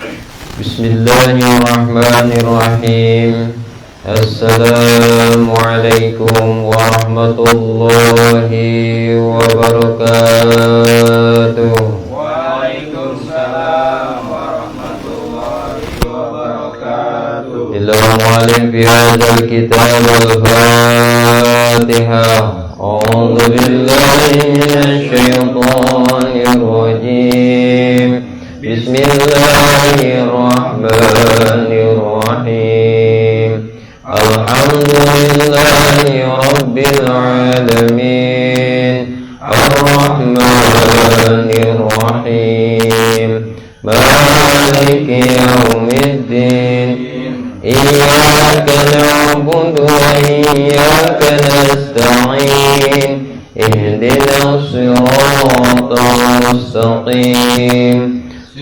Bismillahirrahmanirrahim. Assalamualaikum warahmatullahi wabarakatuh. Waalaikumsalam warahmatullahi wabarakatuh. إلى المؤلف في هذا الكتاب الفاتحة. أعوذ بالله من الشيطان الرجيم. بسم الله الرحمن الرحيم. الحمد لله رب العالمين، الرحمن الرحيم، مالك يوم الدين. إياك نعبد وإياك نستعين. اهدنا الصراط المستقيم،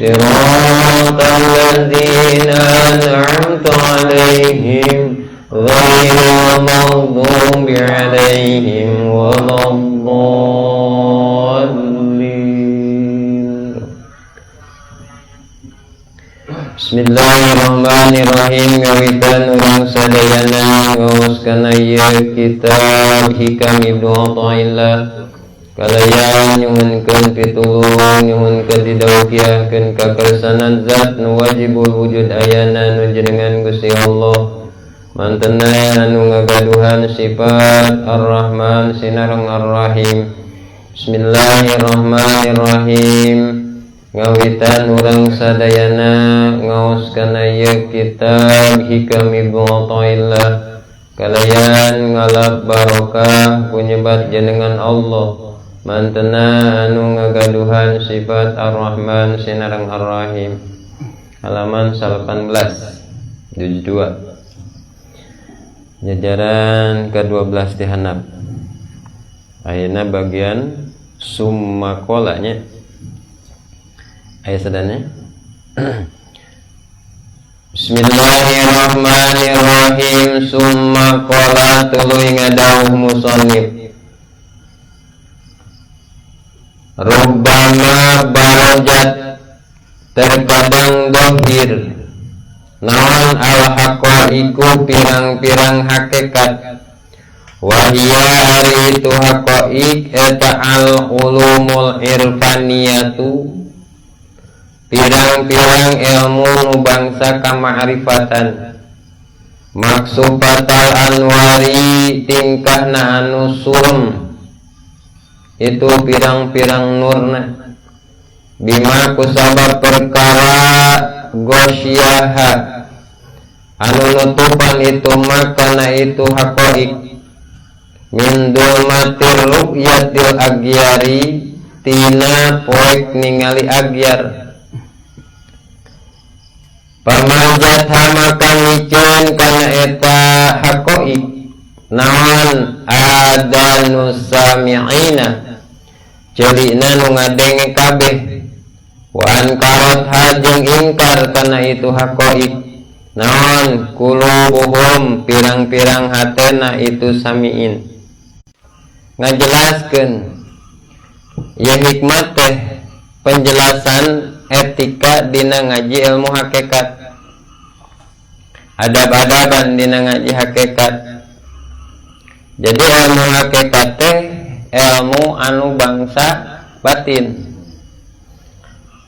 صراط الذين أنعمت عليهم، غير المغضوب عليهم ولا الضالين. Bismillahirrahmanirrahim. Ngawitan urang sadayana ngaoskeun ieu kitab Hikam Ibnu Athaillah kalayan nyuhunkeun pitulung, nyuhunkeun didaukiahkeun kakersanan zat nu wajibul wujud ayana, nu jenengan Gusti Allah, mantena anu ngagaduhan sifat Ar-Rahman sinareng Ar-Rahim. Bismillahirrahmanirrahim. Ngawitan urang sadayana ngaoskeun ieu kitab Hikam Ibnu Athaillah kalayan ngalap barokah kunyebat jenengan Allah, mantena anu ngagaduhan sifat Ar-Rahman sinareng Ar-Rahim. Halaman 18, juz 2, jajaran ke-12 di handap. Ayeuna bagian summa nya aya sadana. Bismillahirrahmanirrahim. Summa qala, tuluy ngadawuh musannif, rubbama barajat, terkadang dohir naon, al haqaiqu, pirang-pirang hakikat. Wahia, ari itu haqaiq eta, al ulumul irfaniyatu, pirang-pirang ilmu nu bangsa kama'rifatan, maksufatal anwari, tingkahna anu surem itu pirang-pirang nurna, bima, kusabab perkara, gosyaha, anu nutupan itu makana itu haqaiq, min dulmatir ru'yatil agyari, tina poek ningali agyar. Pamanjat maka miceun kana eta haqaiq naon, adanu sami'ina, celikna nu ngadenge kabeh. Wa ankarat jeung ingkar kana itu haqaiq naon, kulubuhum, pirang-pirang hatena itu samiin. Ngajelaskeun ya hikmat teh penjelasan etika dina ngaji ilmu hakikat, adab-adaban dina ngaji hakikat. Jadi ilmu hakikat teh ilmu anu bangsa batin,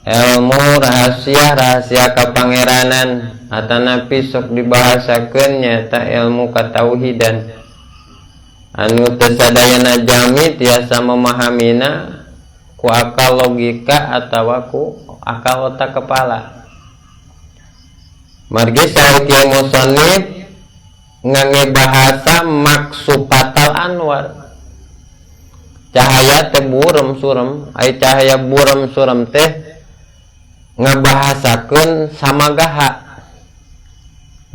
ilmu rahasia, rahasia kepangeranan, atanapi sok dibahasakeun nyata ilmu katauhidan anu teu sadayana jalmi tiasa memahamina ku akal logika atawa ku akal otak kepala. Margi saur kieu musannif ngangge bahasa maksufatal anwar, cahaya teh burem surem. Ai cahaya burem surem teh ngabahasakeun samagaha.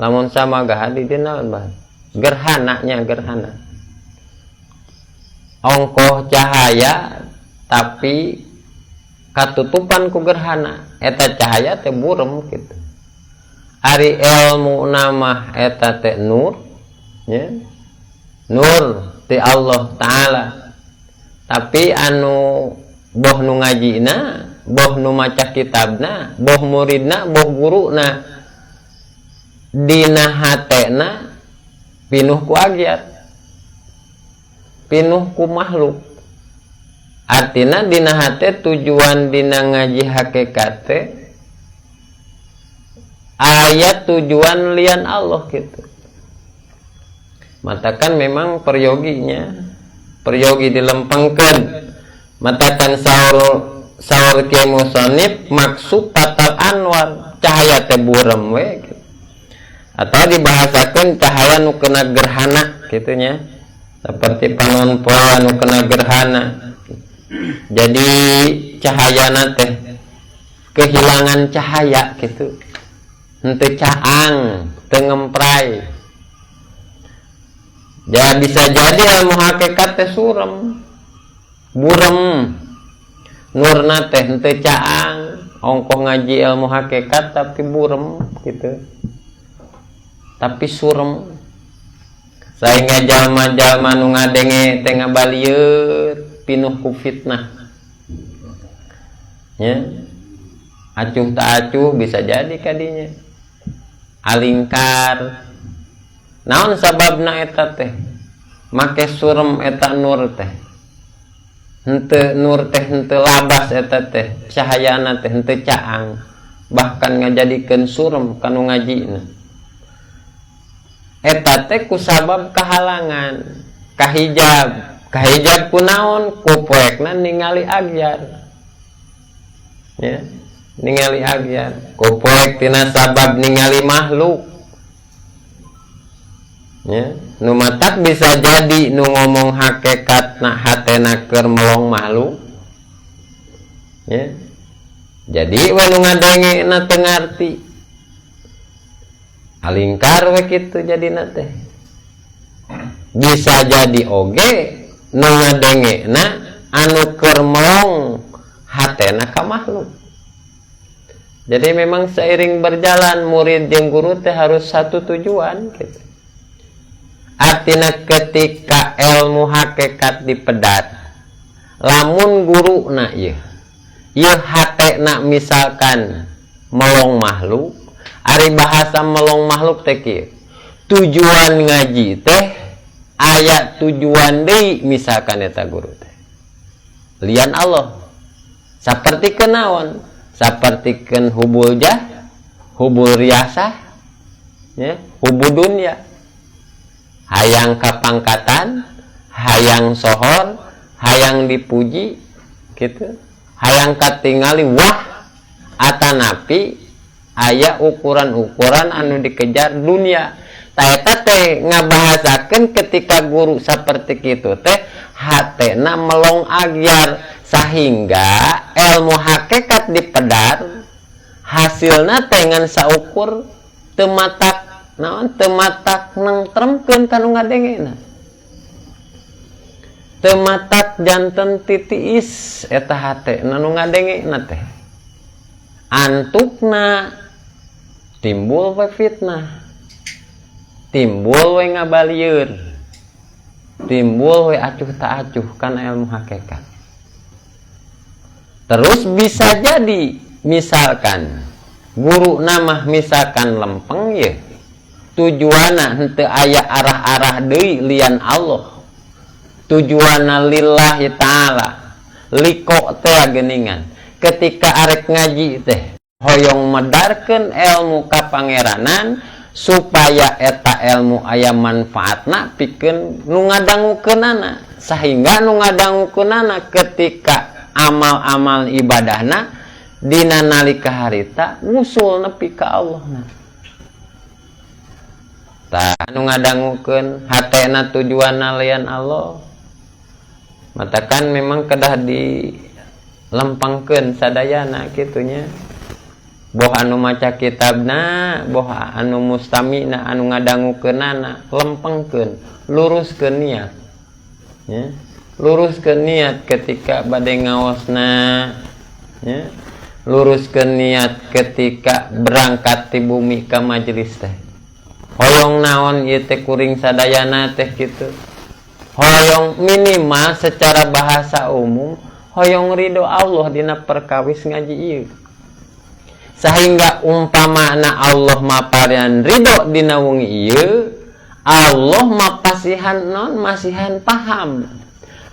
Lamun samagaha di dieu naon bah gerhana nya, gerhana ongkoh cahaya tapi katutupan ku gerhana, eta cahaya teh burem gitu. Ari ilmu nama eta teh nur ya, nur ti Allah Ta'ala, tapi anu boh nu ngajina Boh nu maca kitabna, boh muridna, boh guruna, dina hatena pinuh ku agyar, pinuh ku makhluk. Artina dina hate tujuan dina ngaji hakikat teh aya tujuan lian Allah gitu. Matakan memang peryoginya, peryogi dilempengkeun. Matakan saur saur Kiai Musonif maksud patal anwar, cahaya teh burem we gitu. Atau dibahasakan cahaya nu kena gerhana gitu nya, seperti panon poe nu kena gerhana. Jadi cahayana teh kehilangan cahaya gitu, henteu caang, teu ngempray. Ya bisa jadi ilmu hakikat teh surem, burem, nurna teh henteu caang, ongkoh ngaji ilmu hakikat tapi burem gitu, tapi surem, sehingga jalma-jalma nu ngadenge teh ngabalieut pinuh ku fitnah nya, acuh tak acuh bisa jadi kadinya alingkar. Naon sababna eta teh make surem eta nur teh, henteu nur teh henteu labas eta teh, cahayana teh henteu caang, bahkan ngajadikeun surem kanu ngajina eta teh kusabab kahalangan kahijab. Kahijab ku naon? Ku poekna ningali agyar ya, ningali agyar ku poek tina sabab ningali makhluk ya. Nu matak bisa jadi nu ngomong hakikat na hatena keur melong makhluk ya, jadi we nu ngadenge na teu ngarti, alingkar we kitu jadina teh. Bisa jadi oge nu ngadenge na anu keur melong hatena ka makhluk. Jadi memang seiring berjalan murid jeung guru teh harus satu tujuan gitu. Artinya ketika ilmu hakikat dipedat, lamun guru na ieu ieu hatena misalkan melong makhluk, ari bahasa melong makhluk teh kieu, tujuan ngaji teh aya tujuan deui, misalkan eta guru teh lian Allah, saperti kenaon, sapertikeun hubul jah, hubul riasah ya, hubu dunya, hayang kapangkatan, hayang sohor, hayang dipuji gitu, hayang katingali wah, atanapi aya ukuran-ukuran anu dikejar dunia. Tah eta teh ngabahasakeun ketika guru saperti kitu teh hatena melong agyar, sehingga ilmu hakikat dipedar hasilna teh ngan saukur teu matak naon, teu matak nengtremkeun ka nu ngadengena, teu matak janten titiis eta hate nu ngadengena teh, antukna timbul we fitnah, timbul we ngabalieur, timbul we acuh tak acuh kana ilmu hakikat. Terus bisa jadi misalkan guru nama misalkan lempeng ya, tujuanna henteu aya arah-arah deui lian Allah, tujuanna lillahi ta'ala, liko teh geuningan ketika arek ngaji teh hoyong medarkeun ilmu kapangeranan supaya eta ilmu aya manfaatna pikeun nu ngadangukeunana, sehingga nu ngadangukeunana ketika amal-amal ibadahna dina nalika harita usul nepi ka Allah. Tah anu ngadangukeun hatena tujuanna lian Allah, matakan memang kedah dilempengkeun sadayana kitunya, boh anu maca kitabna, boh anu mustamina anu ngadangukeunana, lempengkeun, luruskeun niat ya, luruskeun niat ketika bade ngaosna ya, luruskeun niat ketika berangkat ti bumi ka majelis teh, hoyong naon ieu teh kuring sadayana teh kitu, hoyong minimal secara bahasa umum Hoyong ridho Allah dina perkawis ngaji ieu. Sehingga umpamana Allah maparian ridho dina wengi ieu, Allah mapasihan non masihan paham.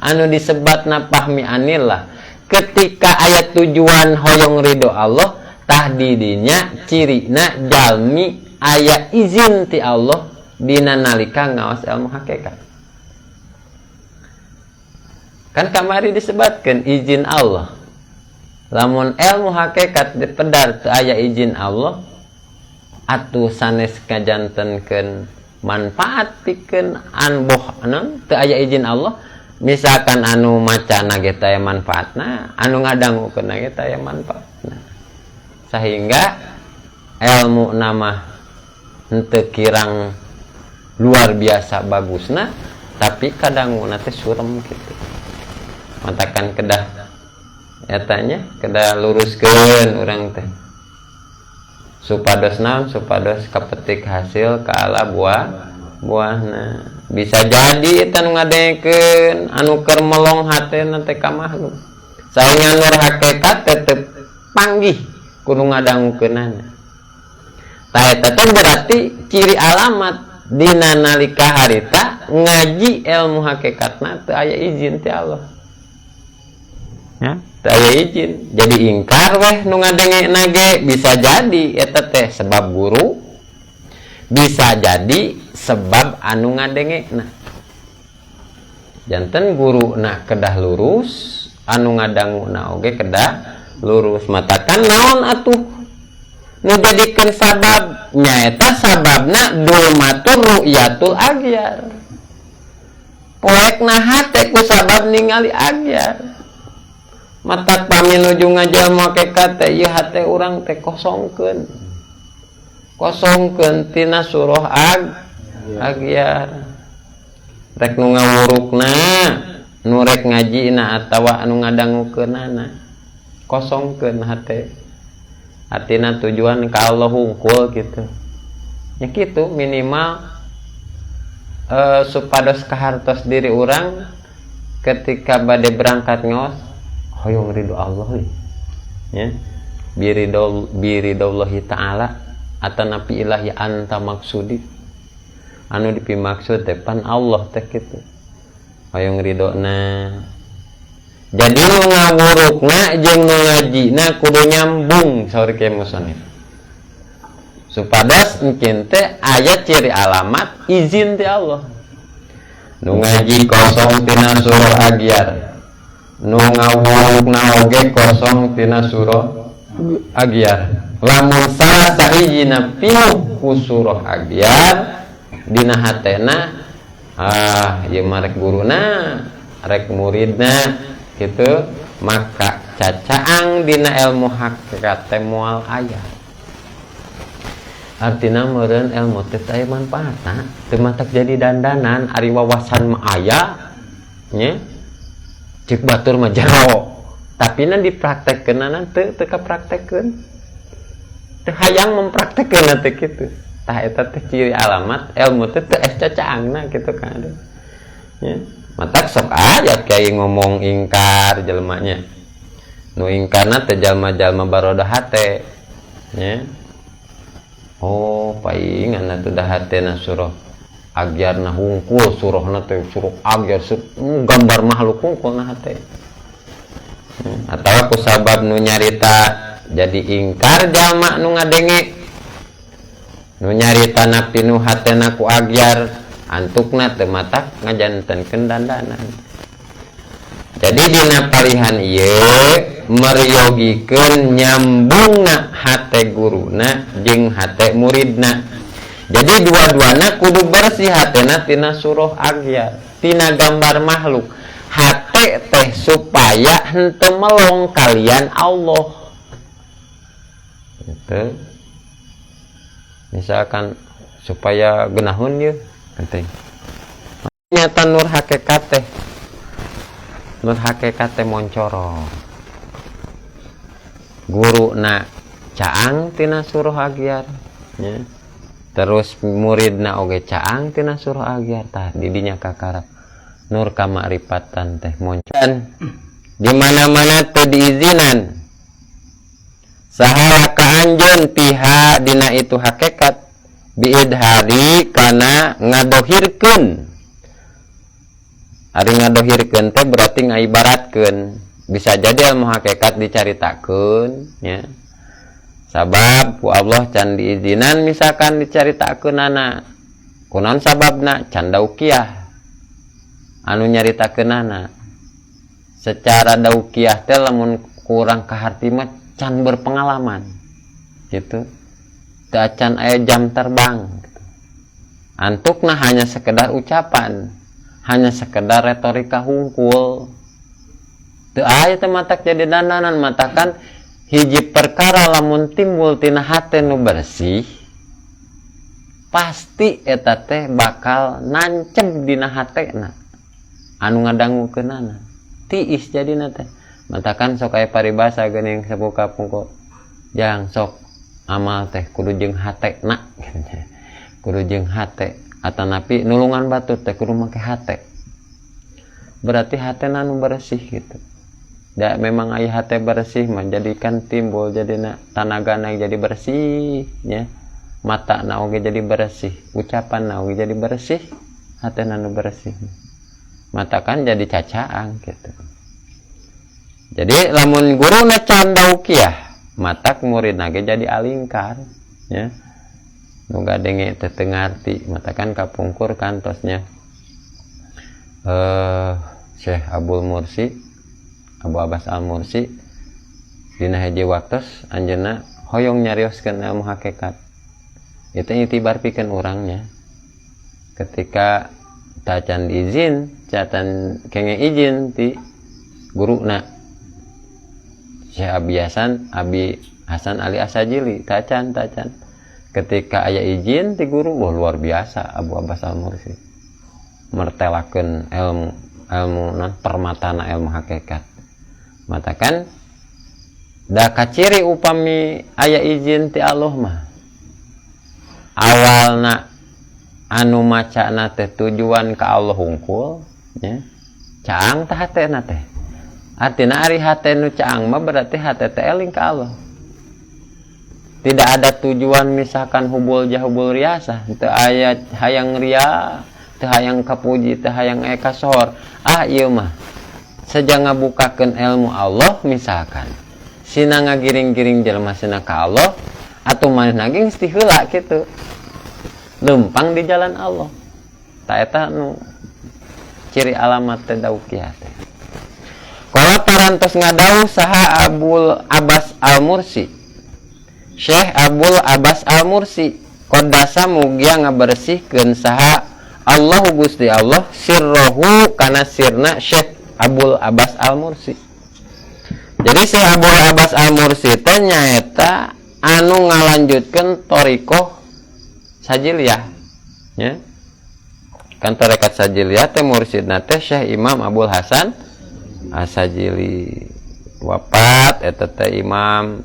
Anu disebatna fahmi anillah. Ketika aya tujuan hoyong ridho Allah, tah didinya cirina jalmi aya izin ti Allah dina nalika ngaos ilmu hakikat. Kan kamari disebatkan izin Allah. Lamun ilmu hakikat dipedar teu aya izin Allah, atuh sanes kajantenkeun manfaat pikeun anboh non teu aya izin Allah. Misalkan anu macana ge taya manfaatna, anu ngadangukeun ge taya manfaatna. Sehingga ilmu nama henteu kirang luar biasa bagusna, tapi kadanguna teh surem gitu. Matakan kedah etanya kedah luruskeun urang teh supados naon, supados kapetik hasil ka ala buah buahna. Bisa jadi eta nu ngadengekeun anu keur melong hatena teh ka makhluk, saingan nur hakikat teh teu panggih kudu ngadangukeunana. Tah eta teh berarti ciri alamat dina nalika harita ngaji ilmu hakikatna teu aya izin ti Allah. Ya, teu aya izin. Jadi ingkar weh nu ngadenge ge, bisa jadi eta teh sebab guru, bisa jadi sebab anu ngadengena. Janten guru na kedah lurus, anu ngadanguna oge kedah lurus. Matakan naon atuh nu jadikeun sabab, nyaeta sababna dulmatur ru'yatul agyar. Poekna hate ku sabab ningali agyar. Matak pami nuju ngaji hakikat teh ieu hate urang teh kosongkeun. Kosongkeun tina surah agyar. Rek nu ngawurukna, nu rek ngajina atawa anu ngadangukeunana. Kosongkeun hate. Artina tujuan ka Allah hungkul gitu. Ya gitu minimal supados kahartos diri urang ketika bade berangkat ngaos hoyong ridho Allah ya. Biridho biridollahi ta'ala atau nabi ilahi anta maksudi. Anu dipimaksud teh pan Allah teh kitu. Hoyong ridona. Jadi nu ngawurukna jeung nu ngajina kudu nyambung saur kieu musonif. Supados engkin teh aya ciri alamat izin ti Allah. Nu ngaji kosong tina surah agyar. Nu ngawurukna oge kosong tina surah agyar. Lamun salah sahijina pinuh ku surah agyar dina hatena, ah ieu mah rek guruna, rek muridna gitu, maka cacaang dina ilmu hakikat teh moal aya. Artina meureun ilmu teh aya manfaatna, teu matak jadi dandanan, ari wawasan mah aya nya. Ceuk batur mah jero, tapi na dipraktekkeunana teu teu kapraktekkeun. Teu hayang mempraktekkeun teh kitu. Tah eta teh ciri alamat ilmu teh teu es cacaangna kitu kan. Ya. Matak sok aya kiai ngomong ingkar jelemanya. Nu ingkarna teh jalma-jalma baroda hate. Ya. Oh, paingan atuh da hatena surah agyarna hungkul, surahna teh surah agyar, gambar makhluk hungkul na hate. Atawa ku sabab nu nyarita jadi ingkar jalma nu ngadenge. Nu nyarita na pinuh hatena ku agyar, antukna teu matak ngajantenkeun dandanan. Jadi dina palihan ieu meryogikeun nyambungna hate guruna jeung hate muridna. Jadi dua-duana kudu bersih hatena tina surah agyar, tina gambar makhluk. Hate teh supaya henteu melong kalian Allah. Gitu. Misalkan supaya genahun ye penting. Nyata nur hakikat teh. Nur hakikat teh moncoro. Guru na caang tina surah agyar, ya. Terus muridna oge caang tina surah agyar, tah didinya kakara nur kamakrifatan teh moncoro. Di mana-mana teu diizinan saha ka anjeun fiha dina itu hakikat biidhari kana ngadohirkeun. Ari ngadohirkeun teh berarti ngaibaratkeun. Bisa jadi ilmu hakikat dicaritakeun nya, sabab ku Allah can diizinan misalkan dicaritakeunana. Kunaon sababna? Can daukiah anu nyaritakeunana. Secara daukiah teh lamun kurang kaharti mah can berpengalaman gitu, teu acan aya jam terbang gitu. Antukna hanya sekedar ucapan, hanya sekedar retorika hungkul, teu aya teh matak jadi dandanan. Matakan hiji perkara lamun timbul tina hate nu bersih, pasti eta teh bakal nancep dina hatena anu ngadangukeunana, tiis jadina teh. Matakan sok aya paribasa geuning sepuh kapungkur, jang sok amal teh kudu jeung hatena, kudu jeung hate, atanapi nulungan batur teh kudu make hate. Berarti hatena nu bersih gitu. Da memang aya hate bersih mah jadikan timbul jadina tanagana jadi bersih nya, mata na oge jadi bersih, ucapan na oge jadi bersih, hatena nu bersih matakan jadi cacaang gitu. Jadi lamun guruna can daukiah, matak muridna ge jadi alingkar nya, nu ngadenge teh teu ngarti. Matakan kapungkur kantosnya Syekh Abul Mursi, Abu Abbas Al Mursi, dina hiji waktos anjeunna hoyong nyarioskeun ilmu hakikat. Itu itibar pikeun urangnya, ketika tacan izin, cacan kenge izin ti guruna Syekh Abi Hasan, Abi Hasan Ali Asy-Syadzili, tacan tacan. Ketika aya izin ti guru, wah, luar biasa Abu Abbas Al Mursi mertelakeun ilmu ilmu non permatana ilmu hakikat. Matakan da kaciri upami aya izin ti Allah mah, awalna anu macana teh tujuan ka Allah hungkul nya, caang tah hatena teh. Artina ari hate nu caang mah berarti hate teh eling ka Allah, tidak ada tujuan misalkan hubul jah, hubul riasah, teu aya hayang ria, teu hayang kapuji, teu hayang aya kasohor. Ah, ieu mah sejak ngabukakeun ilmu Allah, misalkan sina ngagiring-giring jelema sina ka Allah, atau manehna ge geus ti heula kitu lempang di jalan Allah. Ta eta nu ciri alamat teh daukiah teh. Qala parantos ngadawuh saha Abul Abbas Al-Mursi, Syekh Abul Abbas Al-Mursi, qaddasa mugia ngabersihkeun saha Allahu Gusti Allah sirrohu kana sirna Syekh Abul Abbas Al-Mursi. Jadi Syekh Abul Abbas Al-Mursi teh nyaeta anu ngalanjutkeun thoriqoh Syadziliyah nya. Kan tarekat Syadziliyah teh mursidna teh Syekh Imam Abul Hasan Asy-Syadzili. Wafat eta teh imam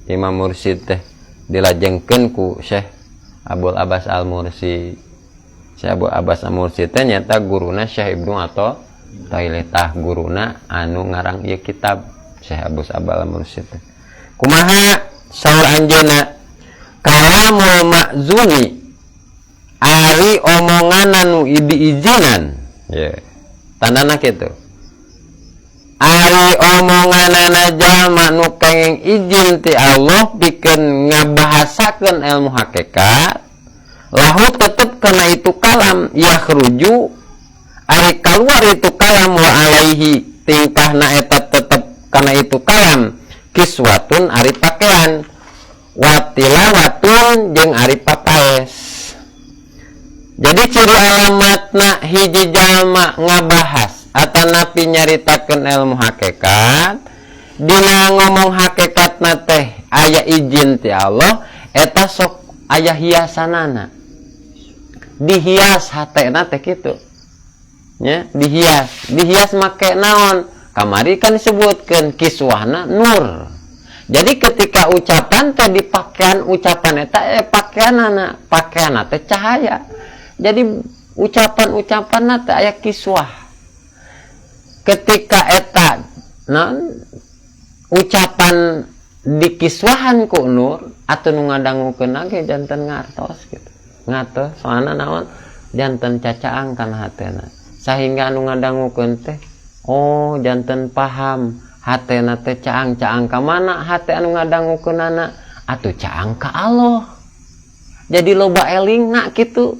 imam mursid teh dilajengkeun ku Syekh Abul Abbas Al-Mursi. Syekh Abul Abbas Al-Mursi teh nyaeta guruna Syekh Ibnu Athaillah, tah guruna anu ngarang ieu kitab Syekh Abu Abbas Al-Mursi teh. Kumaha saur anjeunna? Kalamul ma'zuni, ari omongan anu diizinan ye, yeah. Tandana kitu, ari omonganana jalma nu kenging izin ti Allah pikeun ngabahasakeun ilmu hakikat, lahu tetep kana itu kalam, yakhruju ari kaluar itu kalam, wa alaihi tingkahna eta tetep kana itu kalam, kiswatun ari pakaian, wa tilawatun jeung ari papaes. Jadi ciri alamatna hiji jalma ngabahas atanapi nyaritakeun ilmu hakikat, dina ngomong hakikatna teh aya izin ti Allah, eta sok aya hiasanana, dihias hatena teh kitu nya. Dihias, dihias make naon? Kamari kan disebutkeun kiswahna nur. Jadi ketika ucapan teh dipakaian, ucapan eta pakaianana, pakaianna teh cahaya. Jadi ucapan-ucapan teh aya kiswah. Ketika eta Non ucapan dikiswahan ku nur atau nu ngadangukeun ge janten ngartos gitu. Ngartos soalna naon, janten cacaang kana hatena, sehingga anu ngadangukeun teh, oh, janten paham hatena teh caang. Caang ka mana hate anu ngadangukeunana? Atuh caang ka Allah. Jadi loba elingna kitu,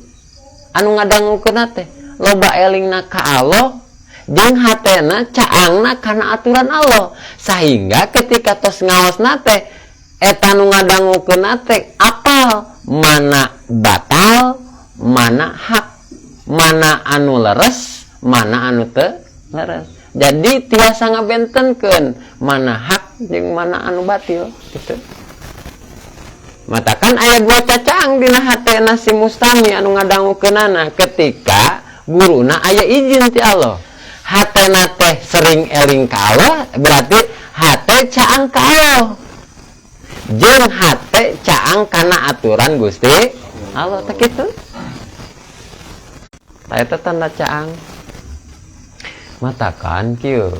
anu ngadangukeun teh loba elingna ka Allah jeung hatena caangna kana aturan Allah, sehingga ketika tos ngaosna teh, eta nu ngadangukeun teh apal mana batal, mana hak, mana anu leres, mana anu teu leres. Jadi tiasa ngabentenkeun mana hak jeung mana anu batil gitu. Matakan aya dua cacaang dina hatena si mustami anu ngadangukeunana ketika guruna aya izin ti Allah. Hatena teh sering eling ka Allah, berarti hate caang ka Allah jeung hate caang kana aturan Gusti Allah teh kitu. Tah, eta tanda caang. Matakan kieu,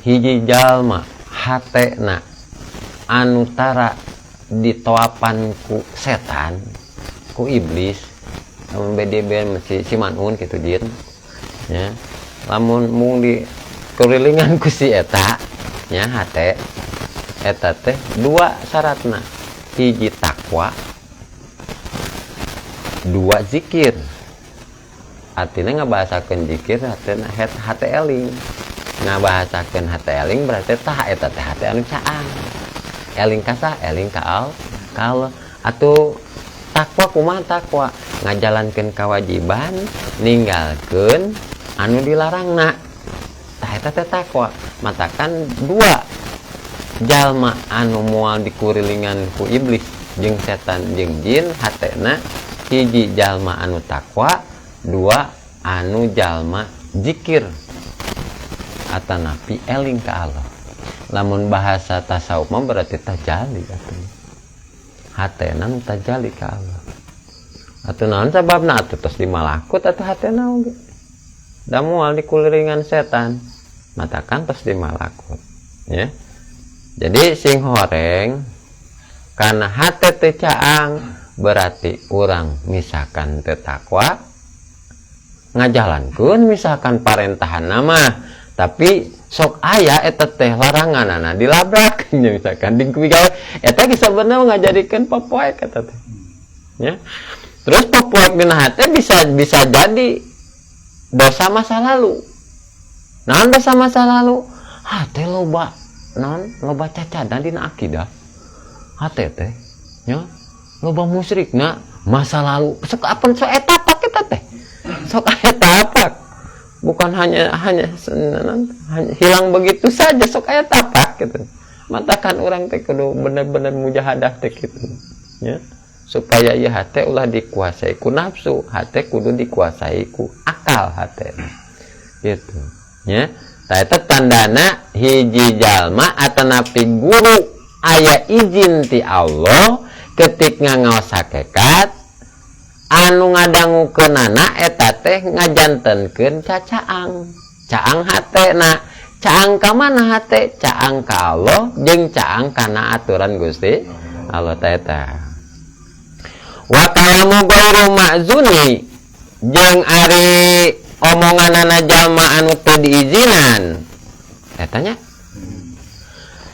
hiji jalma hatena anu tara ditoapan ku setan, ku iblis, lamun BDB si, si manun gitu, jin ya, lamun mung di kelilingan ku si eta nya, hate eta teh dua syaratna: hiji takwa, dua zikir. Artinya ngabahasakeun zikir hatena hate eling, ngabahasakeun hate eling, berarti tah eta teh hate anu caang. Eling ka saha? Eling ka Allah. Atau takwa kumaha? Takwa ngajalankeun kewajiban, ninggalkeun anu dilarangna. Tah, eta teh takwa. Matakan dua jalma anu moal dikurilingan ku iblis jeung setan jeung jin hatena: hiji jalma anu takwa, dua anu jalma zikir atanapi eling ka Allah. Lamun bahasa tasawuf mah berarti tajali atuh, hatena nu tajali ka Allah. Atuh naon sababna? Atuh tos dimalakut atuh hatena oge da moal dikulilingan setan. Matakan tos dimalakut ya. Jadi sing horeng karena hate teu caang, berarti urang misalkan teu takwa, ngajalankeun misalkan parentahan nama, tapi sok aya eta teh laranganana dilabrak nya, misalkan di gawe eta ge sebenarnya ngajadikeun popoek eta teh ya. Terus popoek dina hate bisa bisa jadi dosa masa lalu. Naon dosa masa lalu? Hate loba naon, loba cacadan dina akidah, hate teh nya loba musyrikna masa lalu. Sok apa, sok eta tapak eta teh, sok aya tapak, bukan hanya hanya hanya hilang begitu saja, sok aya tapak gitu. Matakan urang teh kudu bener-bener mujahadah teh gitu ya, supaya ya hate ulah dikuasai ku nafsu, hate kudu dikuasai ku akal hate gitu ya. Tah, eta tandana hiji jalma atanapi guru aya izin ti Allah ketika ngaos hakikat, anu ngadangukeunana eta teh ngajantenkeun cacaang, caang hatena. Caang ka mana hate? Caang ka Allah jeung caang kana aturan Gusti Allah. Ta eta wa kalamu ghairu ma'zuni, jeung ari omonganana jalma anu teu diizinan eta nya,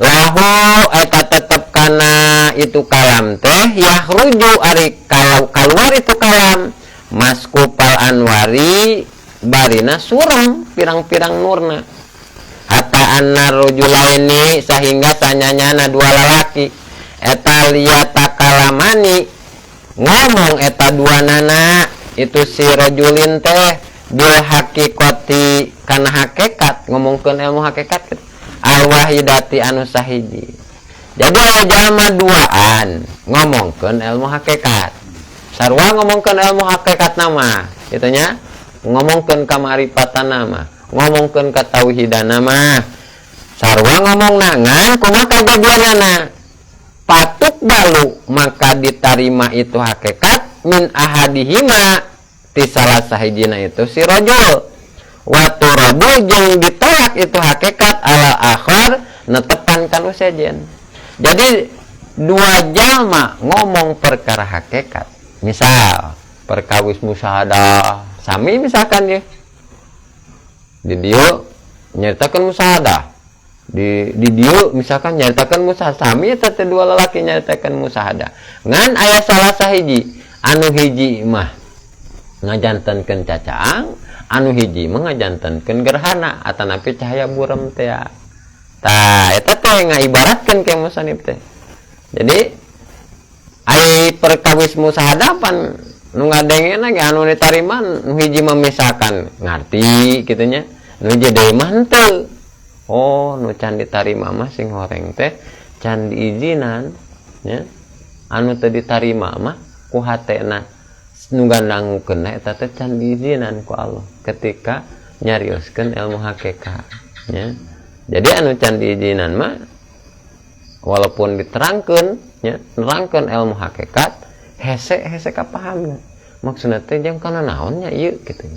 lahu eta tetep kana itu kalam teh, yakhruju ari kalau keluar itu kalam, maskupal anwari barina surang pirang-pirang nurna, hatta anna rajulaini sehingga sanyanyana dua lalaki eta, liyatakalamani ngomong eta dua nana itu si rajulin teh, bil hakikoti kana hakikat, ngomongkeun ilmu hakikat gitu, al wahidati anu sahiji. Jadi aya jalma duaan ngomongkeun ilmu hakikat, sarua ngomongkeun ilmu hakikat nama gitu nya, ngomongkeun kamaripatan nama, ngomongkeun katauhidan nama, sarua ngomong nangan kumaha kajadianana, patuk balu maka diterima itu hakikat, min ahadihima ti salah sahijina itu si rajul, wa turadu jeung ditolak itu hakikat. alal akhar netepan kanu sejen. Jadi dua jalma ngomong perkara hakikat, misal perkawis musyahadah sami, misalkan ya di dieu nyaritakeun musyahadah, di dieu misalkan nyaritakeun musyahadah sami, eta teh dua lalaki nyaritakeun musyahadah, ngan aya salah sahiji, anu hiji mah ngajantenkeun cacaang, anu hiji mah ngajantenkeun gerhana atanapi cahaya burem teh. Tah, eta teh ngaibaratkeun ke musannif teh. Jadi ai perkawis musyahadah pan nu ngadengena ge anu ditarima nu hiji mah misalkan ngarti kitu nya, nu hiji deui mah henteu. Oh, nu can ditarima mah sing horeng teh can diizinan nya, anu teu ditarima mah ku hatena nu ngadangukeun eta teh can diizinan ku Allah ketika nyarioskeun ilmu hakikat nya. Jadi anu can diizinan mah walaupun diterangkeun nya, nerangkeun ilmu hakikat hese hese kapahamna, maksudna teh jang kana naon nya ieu kitu,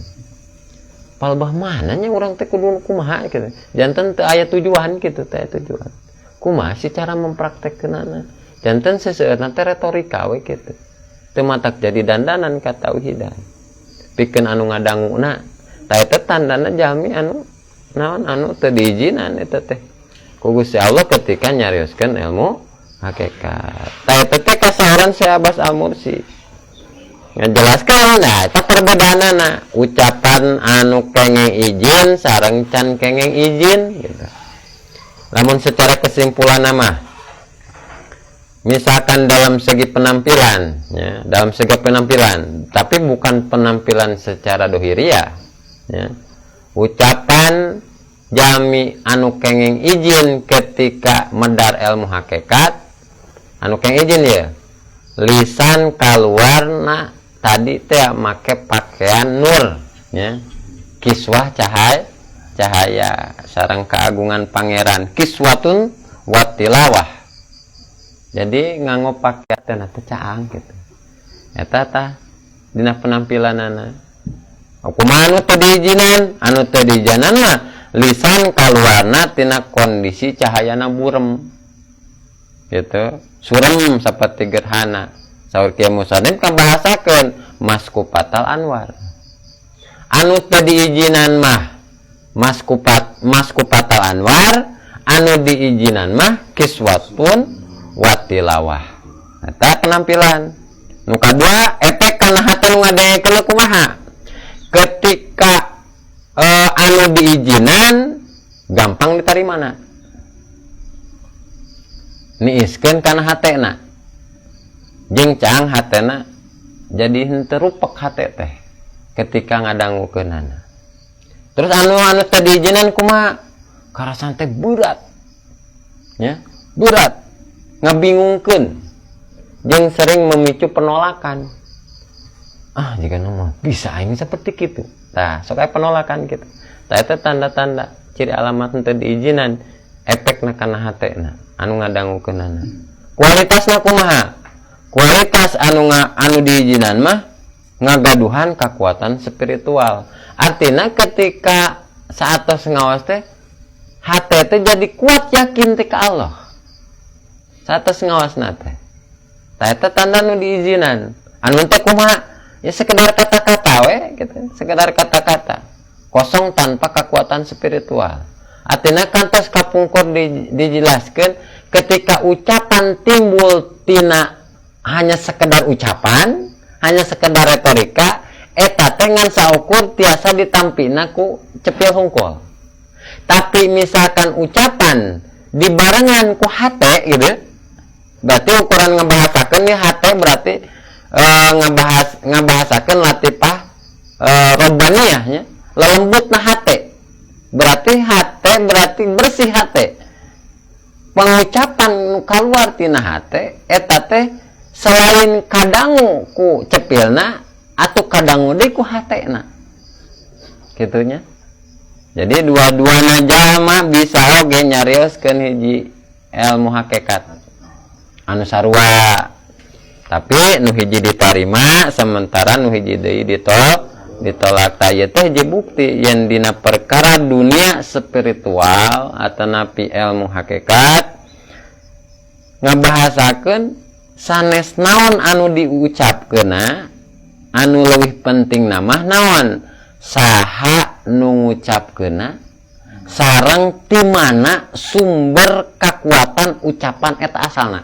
palebah mana nya urang teh kudu kumaha kitu, janten teu aya tujuan kitu, teu aya tujuan kumaha sih cara mempraktekkeunana, janten seseueurna teh retorika we kitu, teu matak jadi dandanan ka tauhidan pikeun anu ngadanguna. Tah, eta tandana jalmi anu naon, anu teu diizinan eta teh ku Gusti Allah ketika nyarioskeun ilmu hakikat. Tah, eta teh kasauran Syekh Abbas Al-Mursi ngajelaskeun. Nah, eta perbedaanana ucapan anu kenging izin sareng can kenging izin gitu. Lamun secara kesimpulan mah, misalkan dalam segi penampilan ya, dalam segi penampilan tapi bukan penampilan secara dohiriah ya, ucapan jalmi anu kenging izin ketika medar ilmu hakikat, anu kenging izin ya, lisan kaluarna tadi teh make pakaian nur ya, kiswah cahaya cahaya sareng keagungan pangeran, kiswatun watilawah. Jadi nganggo pakaian teh caang gitu, eta tah dina penampilanana. Kumaha anu teu diizinan? Anu teu diizinan mah lisan kaluarna tina kondisi cahayana burem gitu, surem seperti gerhana. Saur Kiai Musanib kan bahasakeun maskupatal anwar. Anu teu diizinan mah maskupatal anwar, anu diizinan mah kiswatun watilawah. Eta penampilan. Nu kadua, efek kana hate nu ngadengekeun kumaha? Ketika anu diizinan gampang ditarimana, niiskeun kana hatena, jeung caang hatena, jadi henteu rupek hate teh ketika ngadangukeunana. Terus anu anu teu diizinan kumaha? Karasaan teh berat ya, berat, ngabingungkeun, jeung sering memicu penolakan. Ah, jika nama bisa ini seperti gitu. Nah, sok aya penolakan gitu. Tah, eta tanda-tanda ciri alamat henteu diizinan, efekna kana hatena anu ngadangukeunana. Kualitasna kumaha? Kualitas anu diizinan mah ngagaduhan kekuatan spiritual. Artinya ketika saatos ngawas teh hate teh jadi kuat, yakin teh ka Allah saatos ngawasna teh. Tah, eta tanda nu diizinan. Anu teh kumaha ya? Sekedar kata-kata we gitu, sekedar kata-kata kosong tanpa kekuatan spiritual. Artinya kantos kapungkur dijelaskan, ketika ucapan timbul tina hanya sekedar ucapan, hanya sekedar retorika, eta teh ngan saukur tiasa ditampina ku cepil hungkul. Tapi misalkan ucapan dibarengan ku hate gitu, berarti ukuran ngebahasakeun nih hate, berarti ngabahasakeun latifah robbaniyah nya, lembut na hate, berarti hate berarti bersih hate. Pengucapan nu keluar tina hate eta teh selain kadangu ku cepilna atau kadangu deui ku hatena gitunya. Jadi dua-duana jalma bisa oge nyarioskeun hiji ilmu hakikat anu sarua, tapi nu hiji ditarima sementara nu hiji deui ditolak. Ditolak. Tah, ieu teh hiji bukti yen dina perkara dunia spiritual atanapi ilmu hakikat ngabahasakeun sanes naon anu diucapkeunna, anu leuwih penting mah naon, saha nu ngucapkeunna sareng ti mana sumber kekuatan ucapan eta asalna.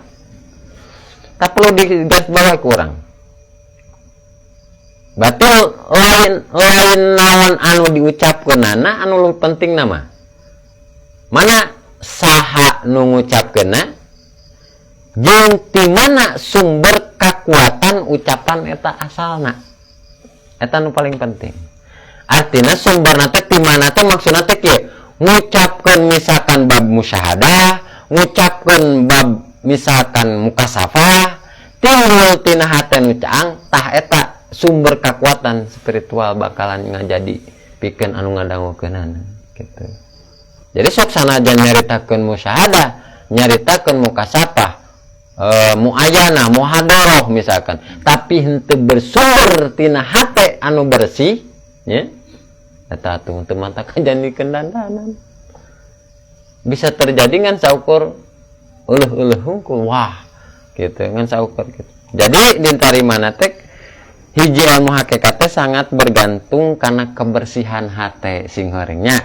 Tak perlu digaris bawah kurang. Berarti lain lain naon anu diucapkeunana, anu leuwih penting mah mana, saha nu ngucapkeunna jeung ti mana sumber kekuatan ucapan eta asalna. Eta nu paling penting. Artinya sumberna teh ti mana teh, maksudna teh kieu, ngucapkeun misalkan bab musyahadah, ngucapkeun bab misalkan mukasafah, timbul tina hate nu caang. Tah, eta sumber kekuatan spiritual bakalan ngajadi pikeun anu ngadangukeunana gitu. Jadi sok sanajan nyaritakeun musyahadah, nyaritakeun mukasafah, muayana, muhadoroh misalkan, tapi henteu bersumber tina hate anu bersih nya, eta atuh teu matak jadikeun dandanan. Bisa terjadi ngan saukur euleuh-euleuh hungkul, wah gitu, ngan saukur gitu. Jadi ditarimana teh hiji ilmu hakikat teh sangat bergantung karena kebersihan hate sing horengnya,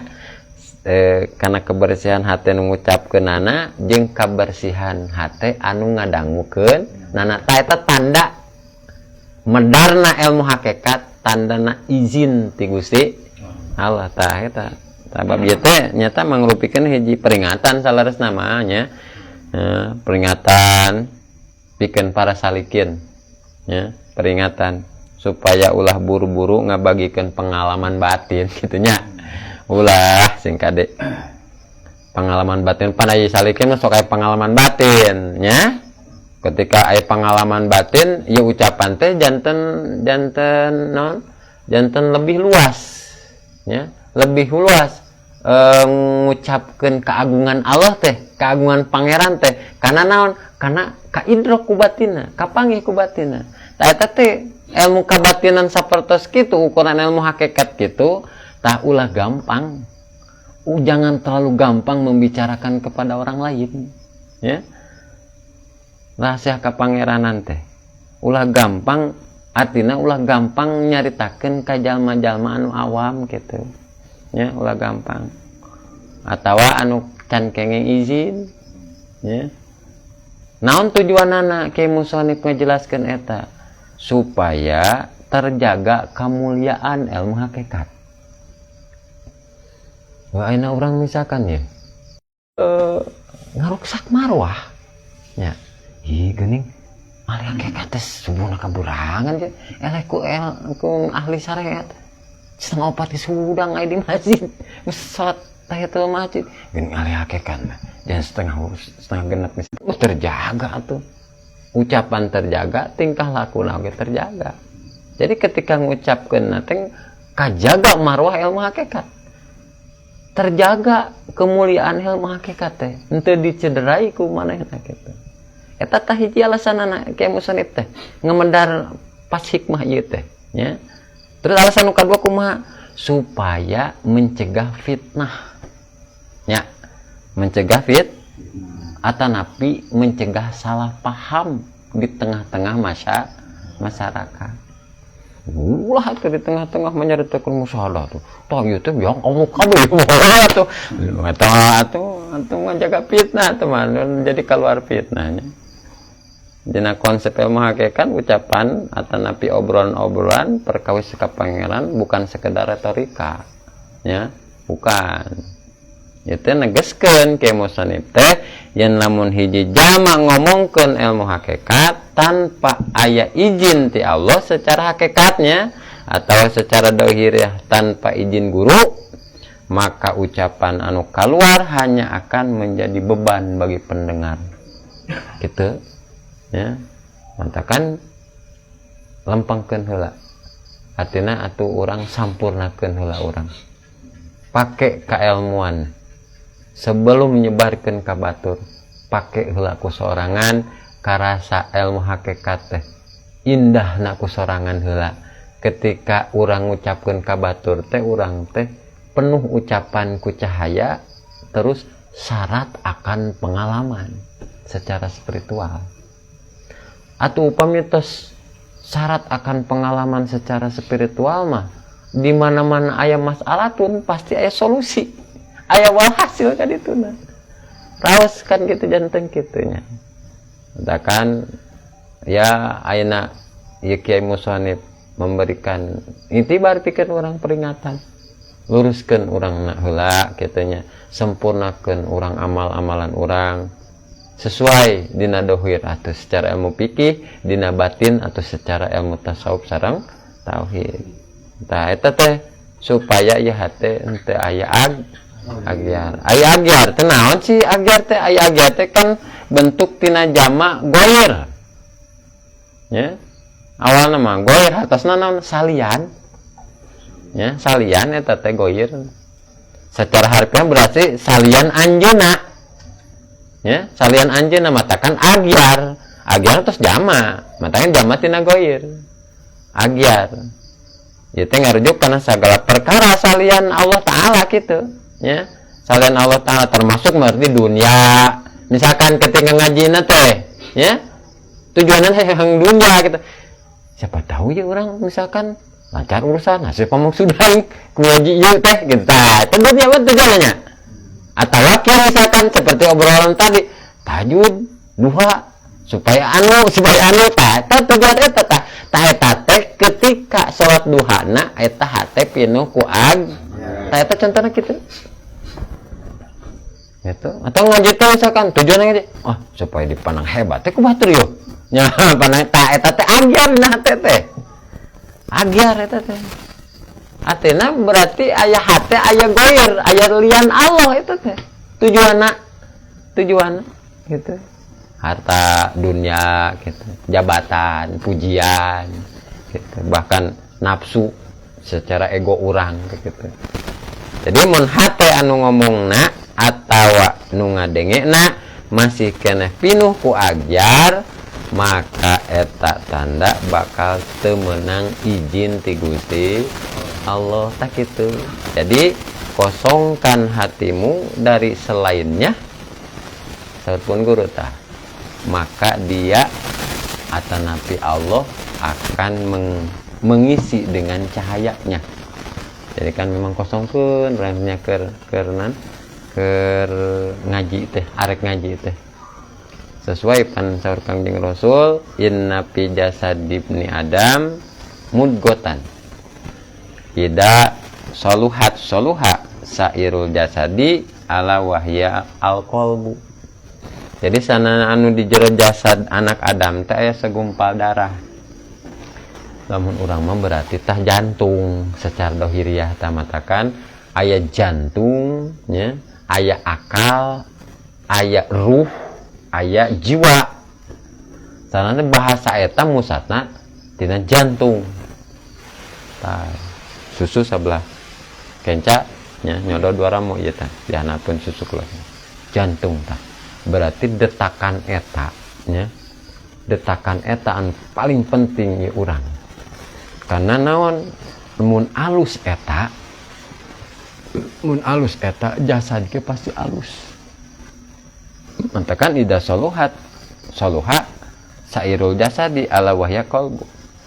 karena kebersihan hate nu ngucapkeunana jeung kebersihan hate anu ngadangukeun nana. Tah, eta tanda medarna ilmu hakikat, tandana izin ti Gusti Allah. Tah, eta. Tah, bab ieu teh nyata mangrupikeun hiji peringatan saleresna mah nya. Peringatan pikeun para salikin ya, peringatan supaya ulah buru-buru ngabagikeun pengalaman batin gitu nya. Ulah sing kade pengalaman batin. Pada salikin mah sok aya pengalaman batin nya. Ketika aya pengalaman batin ya, ucapan teh janten janten non janten lebih luas ya, lebih luas, ngucapkeun keagungan Allah teh, keagungan pangeran teh. Karena naon? Karena kaidrok ku batinna, kapanggih ku batinna. Tah, eta teh ilmu kabatinan sapertos kitu, ukuran ilmu hakikat gitu. Tah, ulah gampang, jangan terlalu gampang membicarakan kepada orang lain ya rahasia kapangeranan teh. Ulah gampang artinya ulah gampang nyaritakeun ka jalma-jalma anu awam gitu ya, ulah gampang atau anu can kenging izin ya. Naon tujuanana Kiai Musonif ngajelaskeun eta? Supaya terjaga kemuliaan ilmu hakikat. Wah, ayeuna urang misalkan ya, ngaruksak marwah ya. Ih, geuning ahli hakikat teh subuhna kaburangan ge eleh ku el ku ahli syariat 3.30 geus hudang aya di masjid, geus salat tahiyatul masjid. Geuning ahli hakikat mah jam 5.30 geus. Oh, terjaga tuh ucapan, terjaga tingkah laku oge terjaga. Jadi ketika ngucapkeun teh kajaga marwah ilmu hakikat, terjaga kemuliaan ilmu hakikat teh, henteu dicederai ku manehna kitu. Eta tah hiji alasanana Kiai Musonif teh ngemedar pas hikmah ieu teh nya. Terus alasan nu kadua kumaha? Supaya mencegah fitnah nya, mencegah atanapi mencegah salah paham di tengah-tengah masyarakat. Ulah tuh di tengah-tengah menyaritakan musyahadah tuh, tah ieu teh yang kamu kabeh tuh, eta tuh atuh ngajaga fitnah teman, jadi keluar fitnahnya. Dina konsep ilmu hakikat, ucapan atanapi obrolan-obrolan perkawis ka pangeran bukan sekedar retorika ya, bukan. Itu negeskeun Kiai Musonif teh yen lamun hiji jalma ngomongkeun ilmu hakikat tanpa aya izin ti Allah secara hakikatnya atau secara dohiriah, tanpa izin guru, maka ucapan anu keluar hanya akan menjadi beban bagi pendengar gitu ya. Matakan lempengkeun heula, artinya atuh urang sampurnakeun heula, urang pake keilmuan sebelum menyebarkan ka batur. Pake heula ku sorangan, karasa ilmu hakikat teh indah ku sorangan heula. Ketika urang ngucapkeun ka batur teh, urang teh penuh ucapan ku cahaya, terus syarat akan pengalaman secara spiritual. Atau upami tos syarat akan pengalaman secara spiritual mah, di mana-mana aya masalah pun pasti aya solusi, aya walhasil kan itu. Nah, raos kan gitu, janten kitunya kan ya. Ayeuna ya, Kiai Musonif memberikan itibar pikir urang, peringatan, luruskan urang nak heula kitunya, sempurnakan urang amal-amalan urang sesuai dina dohir atau secara ilmu fikih, dina batin atau secara ilmu tasawuf sareng tauhid. Tah, eta teh supaya ya hate henteu aya agyar. Aya agyar teh naon sih? Agyar teh, aya agyar teh kan bentuk tina jama goir ya. Awalna mah goir, atasna naon? Salian ya, salian eta teh goir. Secara harfiah berarti salian anjeuna ya, salian anjeuna. Matakan agyar, agyar terus jama, matakan jama tina goir. Agyar ya teh ngarujuk karena segala perkara salian Allah Ta'ala gitu ya. Salian Allah Ta'ala termasuk berarti dunia. Misalkan ketika ngaji teh ya, tujuannya yang dunia gitu, siapa tahu ya orang misalkan lancar urusan, hasil pemuksudan ngaji ieu teh gitu. Tah, itu dunia apa tujuannya? Atau wakil misalkan seperti obrolan tadi, tahajud, duha, supaya anu, supaya anu. Tah, eta tujuan eta. Tah tah, eta teh ketika sholat duhana eta hate pinuh ku tah, eta contohnya gitu gitu. Atau ngaji teh misalkan tujuannya ngaji, oh, supaya dipandang hebat teh ku batur yo nya, pandang. Tah, eta teh agyar nah teh teh agyar eta teh. Artinya berarti aya hate, aya goir, aya lian Allah itu teh tujuanna, tujuan gitu, harta dunia gitu, jabatan, pujian gitu, bahkan nafsu secara ego orang gitu. Jadi mun hate anu ngomongna atawa nu ngadengena masih keneh pinuh ku agyar, maka eta tanda bakal teu meunang izin ti Gusti Allah. Tak gitu. Jadi kosongkan hatimu dari selainnya, pun guru tah, maka dia atau nabi Allah akan mengisi dengan cahayanya. Jadi kan memang kosongkeun remnya ke ke ngaji teh, arek ngaji teh, sesuai pan saur Kangjeng Rasul, inna fi jasadibni adam mudgotan idza saluhat saluha sairul jasadi ala wahya al qalbu. Jadi sana anu di jero jasad anak Adam teh aya segumpal darah. Lamun urang mah berarti tah jantung secara dohiriah. Tah, matakan aya jantung nya, aya akal, aya ruh, aya jiwa. Sana bahasa eta musatna tina jantung. Tah, susu sebelah kenca nya, nyodot dua ramo ieu tah, dihanapkeun susu keluar jantung. Tah, berarti detakan eta nya, detakan eta anu paling penting ieu urang, karena naon? Mun alus eta, mun alus eta, jasad ke pasti alus. Matakan idza saluhat saluha sairul jasadi ala wahya qalbu.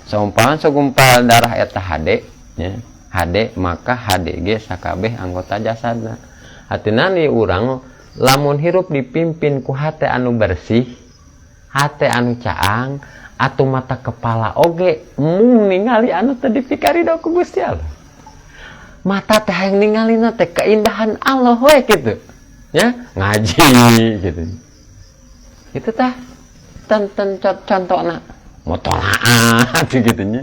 Saumpama segumpal darah eta hade nya, hade, maka hade ge sakabeh anggota jasadna. Artina nih urang lamun hirup dipimpin ku hate anu bersih, hate anu caang, atau mata kepala oge mung ningali anu teu dipikarido ku Gusti Allah. Mata teh hayang ningalina teh keindahan Allah we gitu ya, ngaji gitu. Itu tah ten ten contona motolaat gitu nya.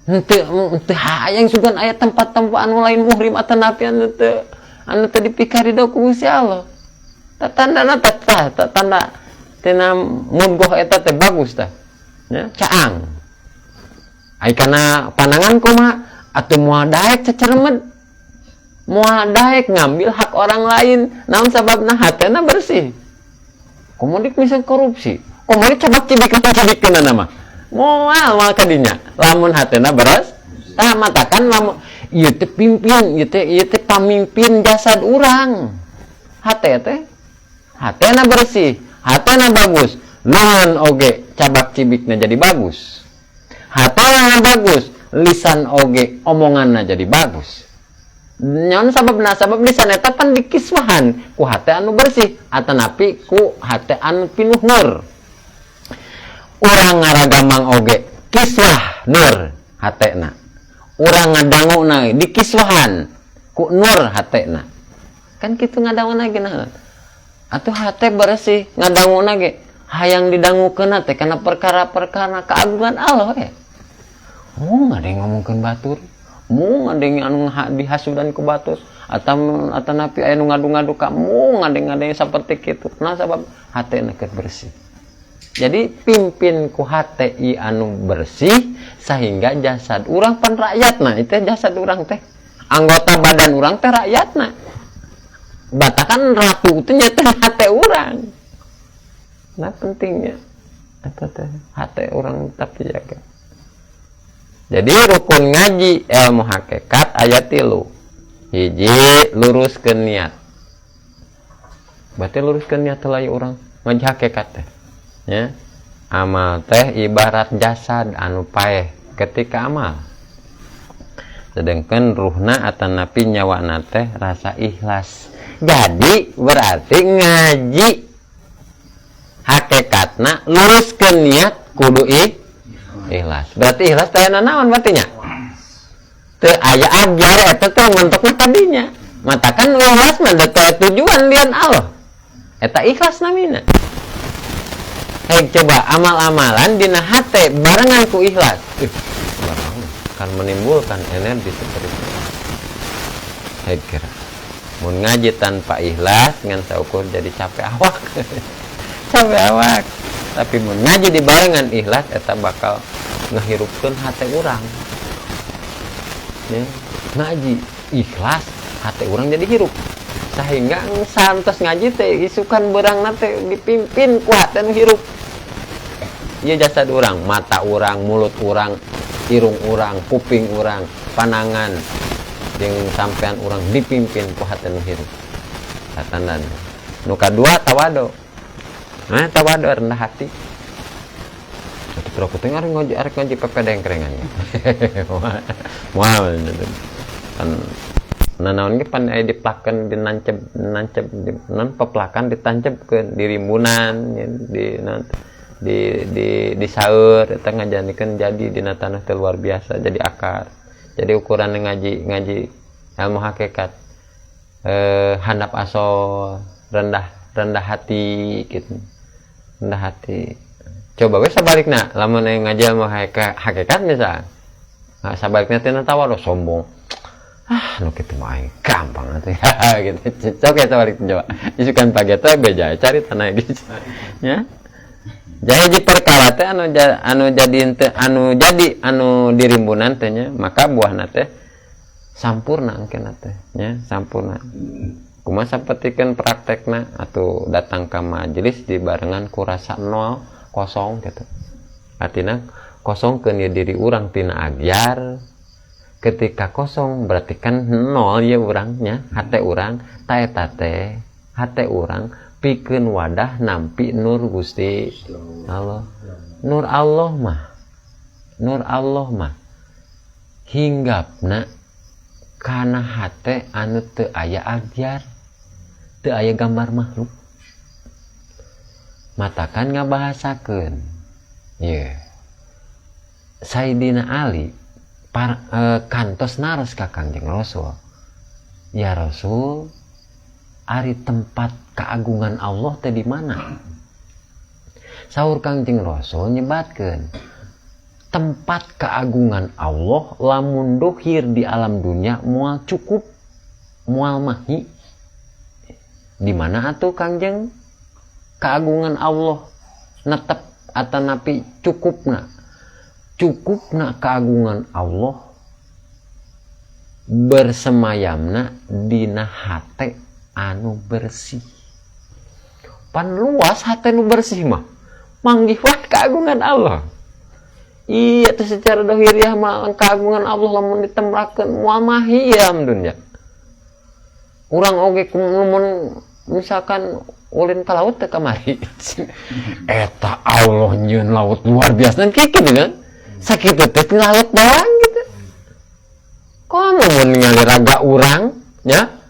Henteu henteu hayang sugan aya tempat-tempat anu lain muhrim atau napi anu teu, anu teu dipikarido ku Gusti Allah. Tah, tandana teh, tah tanda tina mudgoh eta teh bagus tah ya, caang. Ai kana pandangan kumaha atuh? Moal daek ceceremed, moal daek ngambil hak orang lain. Naon sababna? Hatena bersih. Komo deui misal korupsi, komo deui cabak cibik cibik nama. Moal moal kadinya lamun hatena beres. Tah, matakan lamun ieu teh pimpin, ieu teh pamimpin jasad urang. Hate teh, hatena bersih, hatena bagus, lengan oge cabak cibikna jadi bagus. Hatena bagus, lisan oge omonganna jadi bagus. Nyon sababna? Sabab lisan eta pan dikiswahan ku hate anu bersih atanapi ku hate anu pinuh nur. Urang ngaragamang oge kiswah nur hatena, urang ngadanguna dikiswahan ku nur hatena, kan kitu. Ngadanguna ge, nah atuh hate bersih, ngadanguna ge hayang didangukeun teh kana perkara-perkara keagungan Allah ya. Oh, ngadeng ngomongkeun batur, mu ngadeng anu dihasudan ku batur atau atanapi aya nu ngadu-ngadu ka, mu ngadeng-ngadeng seperti kitu. Nah, sabab hatena keur bersih. Jadi pimpin ku hate i anu bersih sehingga jasad urang pan rakyatna itu, jasad urang teh, anggota badan urang teh rakyatna. Batakan ratu itu nyata hate urang. Nah, pentingnya eta teh hate urang tetap dijaga. Jadi rukun ngaji ilmu hakikat aya tilu. Hiji, luruskeun niat. Berarti luruskeun niat lah urang ngaji hakikat teh ya. Amal teh ibarat jasad anu paeh ketika amal, sedangkan ruhna atanapi nyawa teh rasa ikhlas. Jadi berarti ngaji hakikatna luruskeun niat kudu ikhlas. Berarti ikhlas teh naon? Berarti nya teu aya ajar, eta teh mentokna tadinya. Matakan ikhlas mah teu tujuan lian Allah, eta ikhlas namina. Hei, coba amal-amalan dina hate barengan ku ikhlas. Ih, barang kan menimbulkan energi seperti itu. Hei, kira mun ngaji tanpa ikhlas ngan saukur jadi capek awak. Capek awak. Tapi mun ngaji di barengan ikhlas, eta bakal ngahirupkeun hate urang. Ya, ngaji ikhlas, hate urang jadi hirup. Sehingga santos ngaji teh isukan berang teh dipimpin ku hate nu hirup. Ieu jasad urang, mata urang, mulut urang, irung urang, kuping urang, panangan jeung sampean urang dipimpin ku hate nu hirup. Tanda nu kadua, tawadu. Nah, tawadu, rendah hati. Tapi kalau aku arek ngaji, arek ngaji pepedeng kerengan. Moal kan nanaon ge pan aya diplakeun, dinancep nancep di non peplakan, ditancapkeun di rimbunan, di non di saeur, eta ngajadikeun jadi dina tanah teh luar biasa, jadi akar. Jadi ukuran ngaji ngaji ilmu hakikat, handap asal, rendah rendah hati gitu, rendah hati. Coba we sabalikna, lamun ngaji ilmu hakikat misal, nah, sabalikna tina tawadu, sombong, ah nu kitu mah aing gampang atuh gitu. Sok ya, balik coba isukan pagi teh beja cari tanah gitu ya. Jadi perkara teh anu jadi ente, anu jadi anu dirimbunan teh nya, maka buahna teh sampurna engkena teh nya, sampurna. Kumaha sapertikeun praktekna atau datang ke majelis dibarengan ku rasa nol kosong gitu. Artinya kosongkeun ieu diri urang tina agyar. Ketika kosong berarti kan nol ya urangnya, hate urang. Ta eta teh hate urang pikeun wadah nampi nur Gusti Allah. Nur Allah mah, nur Allah mah hinggapna kana hate anu teu aya agyar, teu aya gambar makhluk. Matakan ngabahasakeun ye Sayyidina Ali kantos naros ka Kangjeng Rasul, "Ya Rasul, ari tempat keagungan Allah teh di mana?" Saur Kangjeng Rasul nyebatkeun, tempat keagungan Allah lamun dohir di alam dunia moal cukup, moal mahi. Di mana atuh, Kangjeng, keagungan Allah netep atanapi cukupna? Cukupna keagungan Allah bersemayamna dina hate anu bersih. Pan luas, hate nu bersih mah manggih wae keagungan Allah. Iya teh secara dohiriah mah keagungan Allah lamun ditemrakeun moal mahi alam dunya. Urang oge lamun misalkan ulin ka laut teh kamari. Eta Allah nyieun laut luar biasa kieu gitu kan. Sakitu teh laut doang gitu. Komo mun ningali raga urang nya.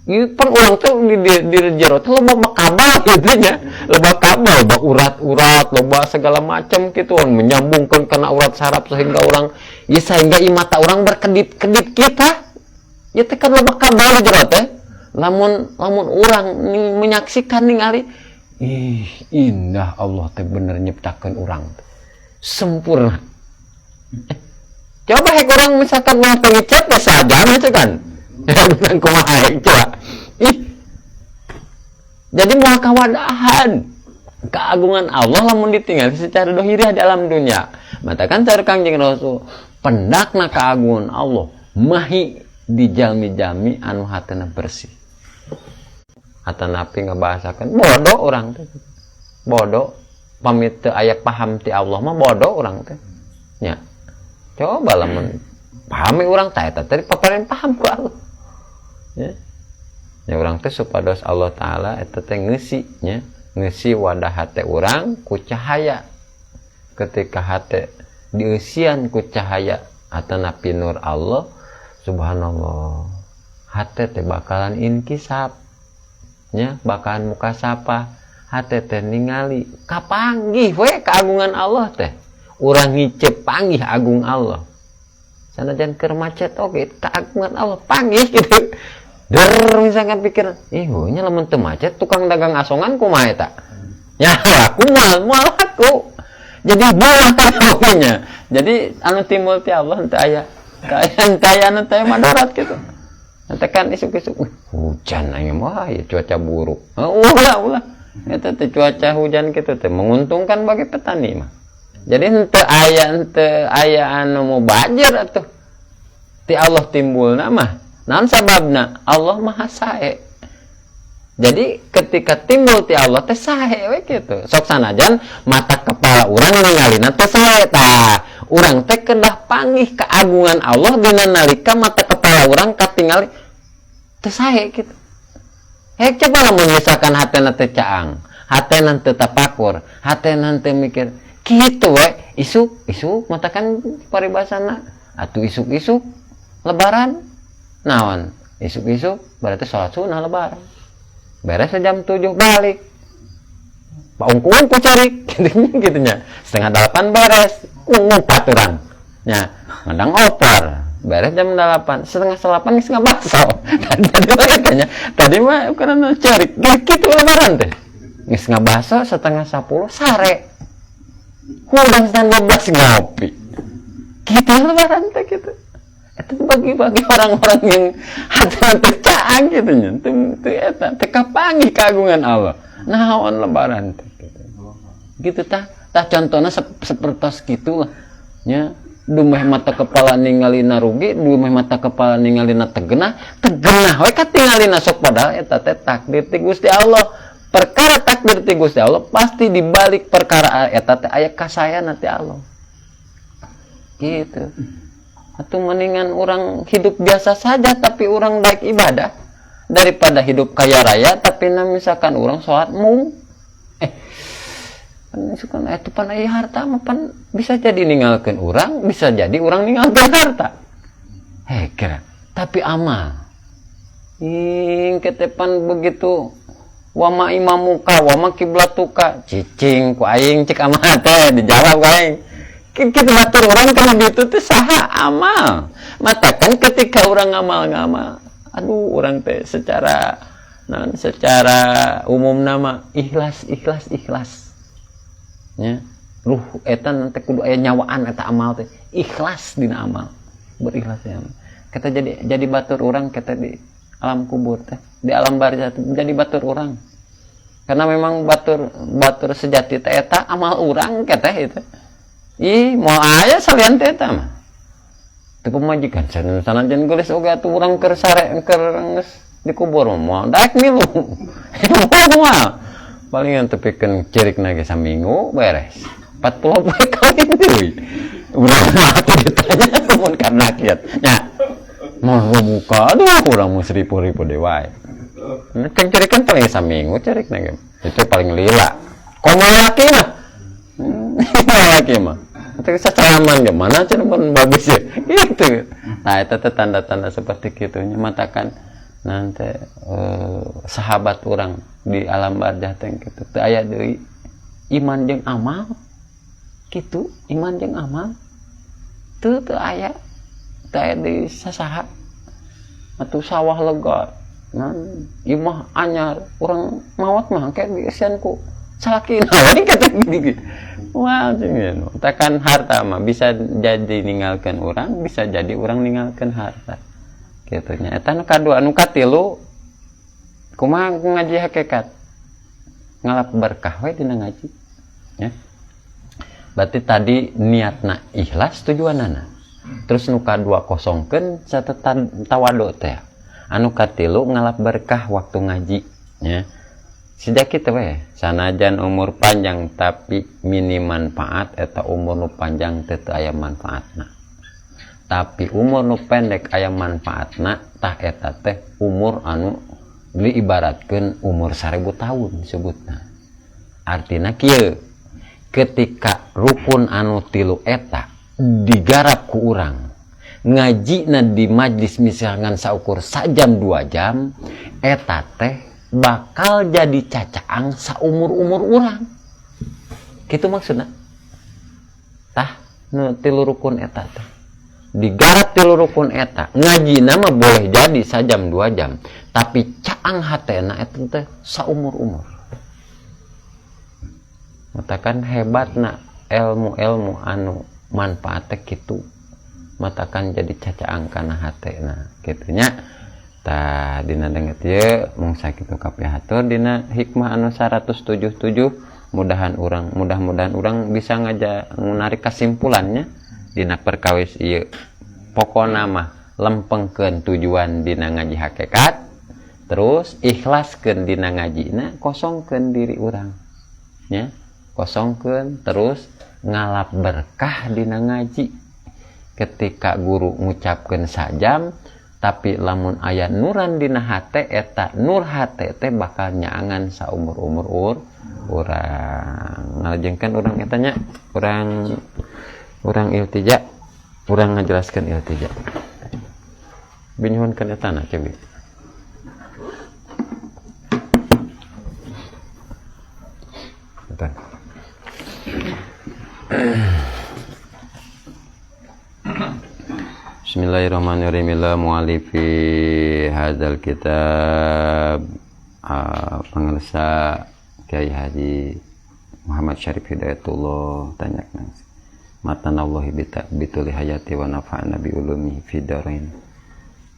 Ieu pan urang teh di jero teh loba kabal gitu nya. Loba kabal, loba urat-urat, loba segala macam gitu menyambungkeun kana urat saraf sehingga urang ya sehingga mata urang berkedip-kedip kita. Ya teh kan loba kabal di jero teh. Lamun lamun urang menyaksikan ningali ih indah Allah teh bener nyiptakeun urang teh. Sempurna. Coba hek urang misalkan mau pengicet teh sajam itu kan. Ya kumaha coba. Ih. Jadi moal kawadahan keagungan Allah lamun ditinggal secara dohiriah di alam dunia. Matakan cara Kangjeng Rasul pendakna keagungan Allah mahi di jalmi-jalmi anu hatena bersih. Atanapi ngebahasakan bodoh orang teh. Bodoh pamit teu aya paham ti Allah mah bodoh orang teh. Nya. Coba lamun pahami urang teh eta teh paparin paham ku Allah. Ya. Ya urang teh supados Allah Taala eta teh ngeusi nya, ngeusi wadah hate urang ku cahaya. Ketika hate dieusian ku cahaya atanapi nur Allah, subhanallah. Hate teh bakalan inkisap. Nya, bakalan muka sapa. Hate teh ningali kapanggih we keagungan Allah teh. Urang ngicep panggih agung Allah. Sanajan keur macet oge keagungan Allah panggih gitu. Der misalkan pikir, ih nya lamun teu macet tukang dagang asongan kumaha eta? Ya laku moal moal laku. Jadi buah kan. Jadi anu timbul ti Allah teu aya. Teu aya anu teu madarat gitu. Nanti kan isuk-isuk hujan aing mah ya cuaca buruk. Ulah ulah. Eta teh cuaca hujan gitu teh menguntungkan bagi petani mah. Jadi henteu aya anu mubazir atuh. Ti Allah timbulna mah. Naon sababna? Allah Maha Sae. Jadi ketika timbul ti Allah teh sae we kitu. Sok sanajan mata kepala urang ningalina teh sae tah. Urang teh kedah panggih keagungan Allah dina nalika mata kepala urang katingali teh sae kitu. Hek coba lamun misalkan hatena teh caang, hatena teu tapakur, hatena teu mikir kitu we, isuk isuk mata kan paribasana atuh isuk-isuk lebaran naon? Isuk-isuk berarti sholat sunnah lebaran. Beres jam 7 balik. Paungku-ungku cari gitu gitunya. 7:30 beres, ngumpat urang. Nya, ngandang opor. Beres jam 8, 7:30 geus ngabaso. Tadi mah katanya, tadi mah karena cari gitu lebaran teh. Geus ngabaso 9:30 sare. Hudang 11:30 ngopi. Gitu lebaran teh gitu. Itu bagi-bagi orang-orang yang hati-hati caang gitu nya. Teu teu eta teu kapanggih keagungan Allah. Naon lebaran teh gitu. Gitu tah. Tah contohna sepertos gitulah nya. Dumeh mata kepala ningalina rugi, dumeh mata kepala ningalina tegenah, tegenah we katingalina sok padahal eta teh takdir ti Gusti Allah. Perkara takdir ti Gusti Allah pasti dibalik perkara eta teh aya kasayana ti Allah. Gitu. Atau mendingan orang hidup biasa saja tapi orang baik ibadah daripada hidup kaya raya tapi na misalkan orang sholat mung pan misalkan itu pan aya harta mah pan bisa jadi ninggalkeun urang, bisa jadi urang ninggalkeun harta. Heh kira tapi amal ing ketepan begitu wama imamuka wama kiblatuka cicing ku aing cik amal teh dijawab ku aing. Kita batur orang kalau gitu teh saha amal. Mata kan ketika orang ngamal-ngamal, aduh orang teh secara non secara umum nama ikhlas ikhlas ikhlas. Ya, ruh eta nanti kudu aya nyawaan eta amal teh. Ikhlas dina amal. Berikhlas ya. Kita jadi batur orang kita di alam kubur teh, di alam barzah teh jadi batur orang. Karena memang batur batur sejati teh eta amal urang kita itu. Ih, mau aya salian teh eta mah. Teu pamajikan sanajan geulis oge atuh urang keur sare keur geus dikubur mah moal daek milu. Moal. Palingan tepikeun cirikna ge saminggu beres. 40 poe kawin deui. Urang mah atuh ditanya mun karena kiat. Nya. Mau buka aduh urang mah seribu-ribu deui wae. Kan cerikan paling saminggu cerik na ge. Itu paling lila. Komo laki mah. Laki mah. Itu sasalaman ge mana cenah pun bagus ya. Gitu. Nah, itu teh tanda-tanda seperti kitunya matakan nanti sahabat orang di alam barzah teh kitu teu aya deui iman jeung amal. Kitu iman jeung amal teu teu aya. Teu aya deui sasaha. Atuh sawah lega. Nah, imah anyar urang maot mah engke dieusian ku salaki nah kata gini. Wah, cing tekan harta mah bisa jadi ninggalkeun urang, bisa jadi urang ninggalkeun harta. Kitu nya. Eta nu kadua, nu katilu kumaha ngaji hakikat? Ngalap berkah we dina ngaji. Ya. Berarti tadi niatna ikhlas tujuanana. Terus nu kadua kosongkeun catatan tawadu teh. Anu katilu ngalap berkah waktu ngaji nya. Sejak kitu we, sanajan umur panjang tapi minim manfaat eta umur nu panjang teu aya manfaatna. Tapi umur nu pendek aya manfaatna tah eta teh umur anu diibaratkeun umur 1000 tahun disebutna. Artina kieu, ketika rukun anu tilu eta digarap ku urang, ngajina di majlis misalkan saukur sajam 2 jam, eta teh bakal jadi cacaang saumur-umur urang. Gitu maksudna. Tah nu tilu rukun eta teh. Digarap tilu rukun eta, ngajina mah boleh jadi sajam 2 jam, tapi caang hatena eta teh saumur-umur. Matakan hebatna ilmu-ilmu anu manfaat teh kitu. Matakan jadi cacaang kana hatena kitu nya. Tah dina danget ieu mung sakitu kapihatur dina hikmah anu 177. Mudahan urang, mudah-mudahan urang bisa ngaja menarik kesimpulannya dina perkawis ieu. Pokona mah lempengkeun tujuan dina ngaji hakikat, terus ikhlaskeun dina ngajina, kosongkeun diri urang nya, kosongkeun terus ngalap berkah dina ngaji. Ketika guru ngucapkeun sajam tapi lamun aya nuran dina hate eta nur hate teh bakal nyaangan saumur-umur urang. Ngalajengkeun urang eta nya, urang iltija, urang ngajelaskeun iltija. Binyuhunkeun eta na cebi. Eta. Bismillahirrahmanirrahim. La mu'alifi hadzal kitab, pangersa Kiai Haji Muhammad Syarif Hidayatullah tanya matanallahi bituli hayati wa nafa'ana bi ulumihi fid dharain.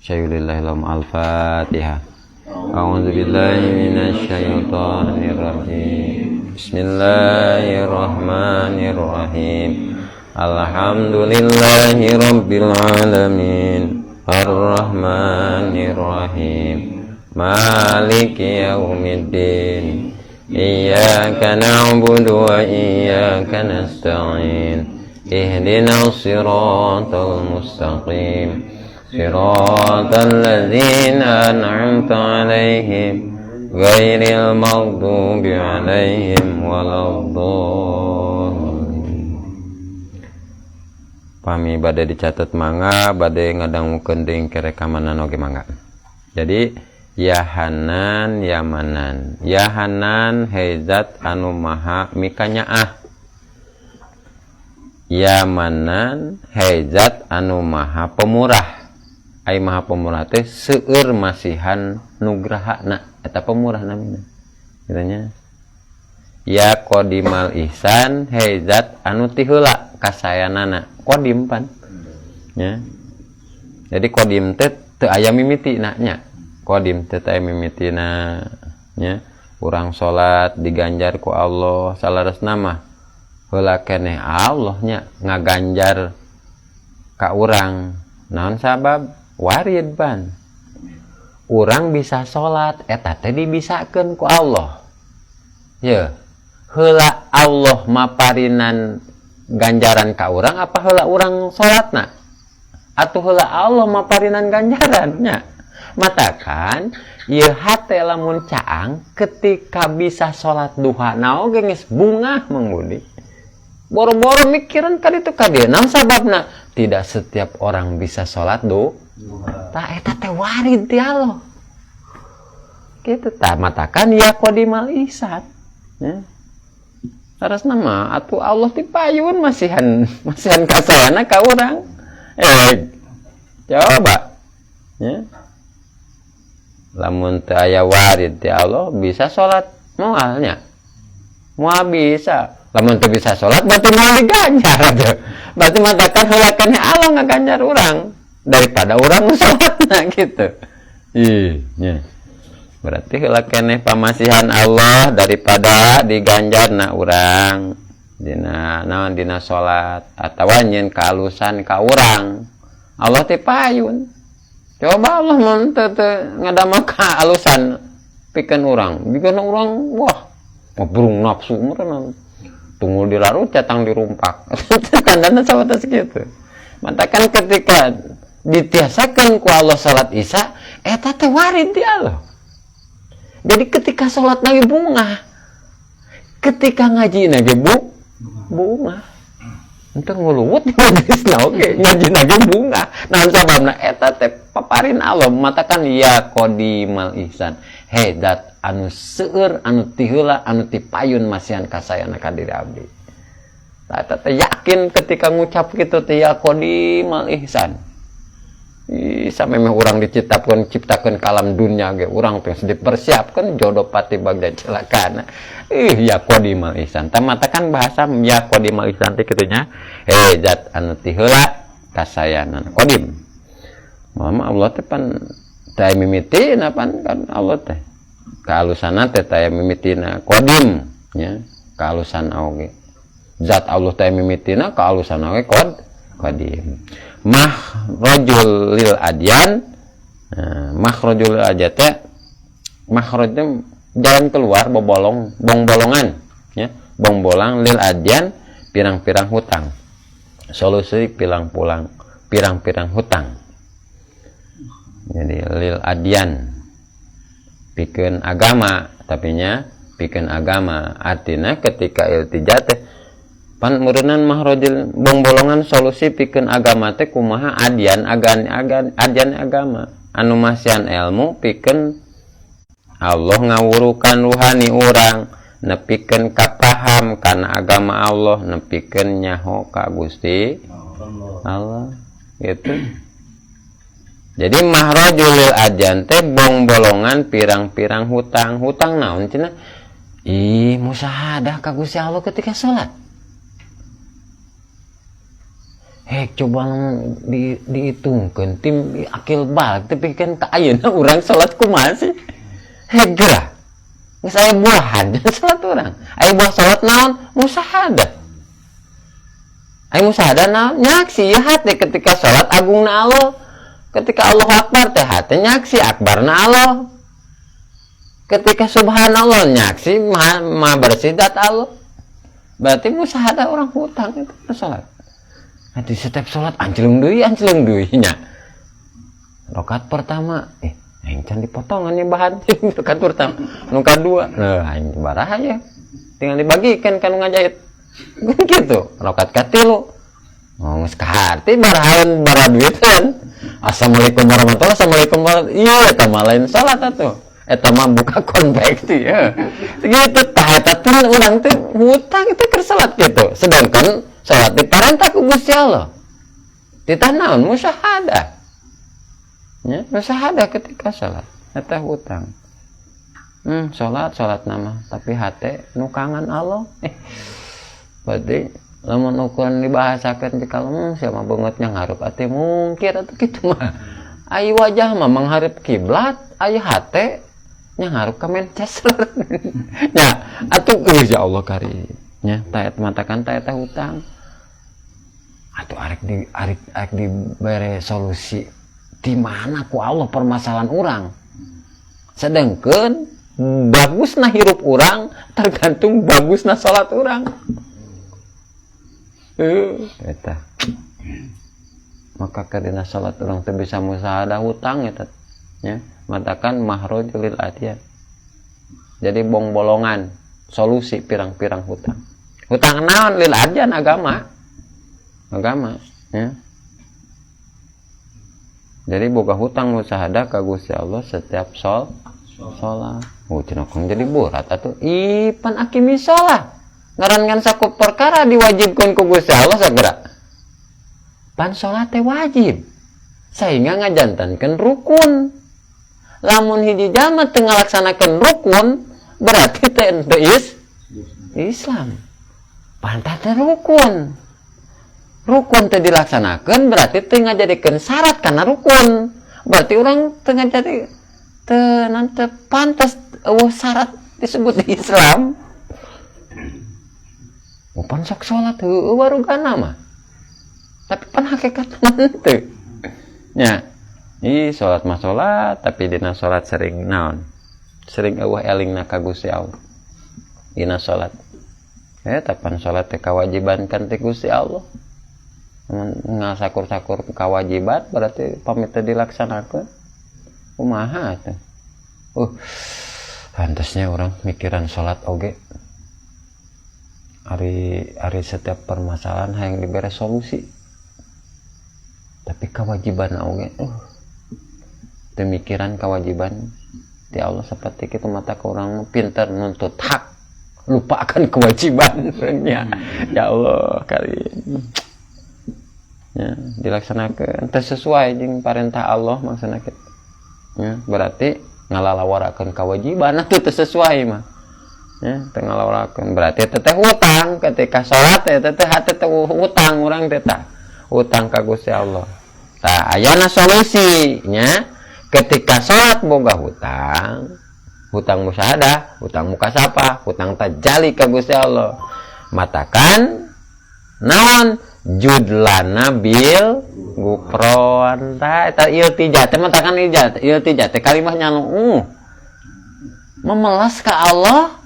Syai'ulillahi lahum al-Fatihah. A'udzu billahi minasyaitonir rajim. Bismillahirrahmanirrahim. Alhamdulillahi rabbil alamin. Arrahmanir rahim. Maliki yaumiddin. Iyyaka na'budu wa iyyaka nasta'in. Ihdinas siratal mustaqim. Siratal ladzina an'amta 'alaihim ghairil maghdubi 'alaihim waladdallin. Pami bade dicatat mangga, bade ngadangukeun deui kerekamanan oge mangga. Jadi ya Hanan ya Manan. Ya Hanan hezat anu maha mikanyaah. Ya Manan hezat anu maha pemurah. Ai maha pemurah teh seueur masihan nugrahana, eta pemurah namina. Kitanya ya Qadimal Ihsan hezat anu ti heula kasayanana. Qadim pan. Ya. Jadi qadim teh teu aya mimitina nya. Qadim teh teu aya mimitina nya. Urang salat diganjar ku Allah salaresna mah heula keneh Allah nya ngaganjar ka urang. Naon sabab? Warid pan. Urang bisa salat eta teh dibisakeun ku Allah. Ye. Heula Allah maparinan Ganjaran ka urang apa heula urang salatna? Atuh heula Allah maparinan ganjarannya. Matakan ieu hate lamun caang ketika bisa salat duha na oge geus bungah Mang Budi. Boro-boro mikiran ka ditu ka dieu. Naon sababna? Tidak setiap orang bisa salat duha. Tah eta teh warid ti Allah. Kitu tah matakan ya qadimal ihsan. Ya. Tarasna mah atuh Allah ti payun masihan masihan kasayana ka urang. Coba. Ya. Lamun teu aya warid ti Allah bisa salat moalnya. Moal bisa. Lamun teu bisa salat berarti moal diganjar atuh. Berarti matakan heula keneh Allah ngaganjar urang daripada urang nu salatna gitu. Ih, nya. Berarti heula keneh pamasihan Allah daripada diganjarna urang dina naon dina salat atawa nyieun kaalusan ka urang. Allah teh payun. Coba Allah mun teu ngadamel kaalusan pikeun urang. Pikeun urang wah, burung nafsu meureun. Tunggu dilarut catang dirumpak. Tandana sawatas kitu. Matakan ketika ditiasakeun ku Allah salat Isya eta teh warid ti Allah. Jadi ketika salat lagi bungah, ketika ngaji lagi bungah. Entah nguluwut di majelisna oge, ngaji lagi bungah. Nah sababna eta teh paparin Allah matakan ya qadimal ihsan. Hei zat anu seueur anu tiheula anu tipayun masihan kasayana ka diri abdi. Tah eta teh yakin ketika ngucap kitu teh ya qadimal ihsan. Ih, sampai meh urang diciptakeun ciptakeun ka alam dunia ge urang teh dipersiapkeun jodoh pati bagja celakana. Ih, ya qadimal ihsan. Tah matakan bahasa ya qadimal ihsan teh kitu nya. Hei zat anu tiheula kasayanan qadim. Mama Allah teh pan teh mimitina pan kan Allah teh. Kaalusanna teh teh mimitina qadim nya, kaalusan oge. Zat Allah teh mimitina kaalusan oge qadim. Makhrajul lil adyan. Nah, makhrajul lil adyan teh makhraj teh jalan keluar bobolong, bongbolongan ya, bongbolang lil adyan pirang-pirang hutang. Solusi pilang pulang pirang-pirang hutang. Jadi lil adyan pikeun agama, tapinya pikeun agama artinya ketika iltija teh pan meureunnan mahrajul bongbolongan solusi pikeun agama teh kumaha adyan agan agan adyan agama anu masihan ilmu pikeun Allah ngawurukan ruhani urang nepikeun kapaham kana agama Allah nepikeun nyaho ka Gusti Allah gitu. Jadi mahrajul lil adyan teh bongbolongan pirang-pirang hutang. Hutang naon cenah? Ih, musyahadah ka Gusti Allah ketika salat. Hek coba dihitungkeun tim akil balik teh pikeun ka ayeuna urang salat kumaha sih? Hek geura. Geus aya buahan salat urang. Aya buah salat naon? Musyahadah. Aya musyahadah naon? Nyaksi ya hate ketika salat agungna Allah. Ketika Allahu Akbar teh hate nyaksi akbarna Allah. Ketika subhanallah nyaksi maha bersih dat Allah. Berarti musyahadah orang hutang itu salat. Nanti setiap sholat ancelung deui nya. Rakaat pertama, aing can dipotongan nih bahan rakaat pertama. Nu kadua, nah aing baraha ya. Tinggal dibagikan kan ngajahit. Gitu. Rakaat katilu. Oh, geus kaharti barahaeun bara duitan. Assalamualaikum warahmatullahi assalamualaikum warahmatullahi. Iya, eta mah lain salat atuh. Eta mah buka konveksi ya. Gitu tah eta teh urang teh hutang itu keur salat gitu. Sedangkan salat diparentah ku Gusti Allah. Titah naon musyahadah. Ya, musyahadah ketika salat eta hutang. Salat salat nama tapi hate nu kangen Allah. Berarti lamun ukuran dibahasakeun di kalem siapa bangetnya ngarep ate mungkir atau gitu mah. Ai wajah mah mengharap kiblat, ai hate nya ngarep ka Manchester. Nya atuh ya Allah kari. Nya taet matakan taet hutang. Atuh arek di arek arek dibere solusi di mana ku Allah permasalahan urang. Sedangkan bagusna hirup urang tergantung bagusna salat urang. Eta maka karena salat urang teu bisa musyahadah hutang eta nya, matakan mahrojul lil adyan. Jadi bong-bolongan solusi pirang-pirang hutang. Hutang naon? Lil adyan, agama. Agama ya. Jadi boga hutang musyahadah ka Gusti Allah setiap salat. Oh, cenah kong jadi berat atuh. Ih, pan aqimi shalah. Ngaran kan saku perkara diwajibkeun ku Gusti Allah segera. Pan salat teh wajib. Sehingga ngajantankeun rukun. Lamun hiji jalma teu ngalaksanakeun rukun, berarti teh henteu Islam. Pantat teh rukun. Rukun teh dilaksanakeun berarti teu ngajadikeun syarat kana rukun. Berarti urang teu ngajadi teu nanti pantas eueuh syarat disebut di Islam. Oh, pan sok salat heueuh warugana mah. Tapi pan hakikatna henteu. Nya. Ih, salat mah salat, tapi dina salat sering naon? Sering eueuh elingna ka Gusti Allah. Dina salat. Tapan salat teh kawajiban kan ti Gusti Allah. Mun ngasakur-sakur kewajiban berarti pamit teh dilaksanakeun. Kumaha teh? Pantasnya orang mikiran salat oge. Ari ari setiap permasalahan hayang dibere solusi. Tapi kewajiban oge pemikiran kewajiban di Allah seperti itu, mata ke orang pintar nuntut hak lupakan kewajiban ya. Ya Allah kali ya dilaksanakan teu sesuai jeung perintah Allah maksudna kitu ya, berarti ngalalawarakeun kewajiban atuh teu sesuai mah ya, teu ngalawarakeun berarti teh teh hutang. Ketika salat teh teh hate teh hutang urang teh, tah hutang ka Gusti Allah. Tah, ayana solusinya ketika salat boga hutang, hutang musyahadah, hutang mukasapah, hutang tajali ka Gusti Allah, matakan naon? Judlana bil gufron. Tah, eta iltija teh, matakan iltija, iltija teh kalimah nyalu memelas ka Allah,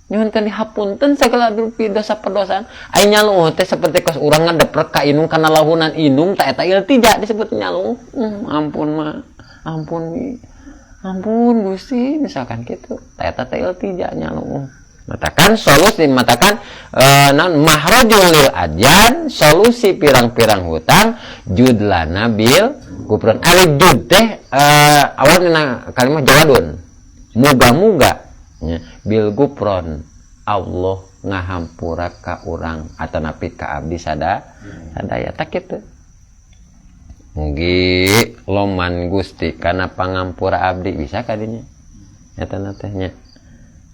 nyuhunkeun dihapunten segala rupi dosa perdosaan. Ai nyalu teh seperti kos urang ngadeprek ka indung kana lahunan indung, tah eta iltija disebut nyalu. Ampun mah, ampun mi, ampun Gusti, misalkan gitu. Tah, eta teh iltija, nyalu. Matakan solusi, matakan non mahrojul lil adyan, solusi pirang-pirang hutang judlana bil gufron. Ari jud teh awalnya kalimat jawadun, muga-muga ya, bil gufron Allah ngahampura ka urang atanapi ka abdi sadaya, tak kitu. Mugi loman Gusti kana pangampura abdi, bisa kadinya eta teh nya,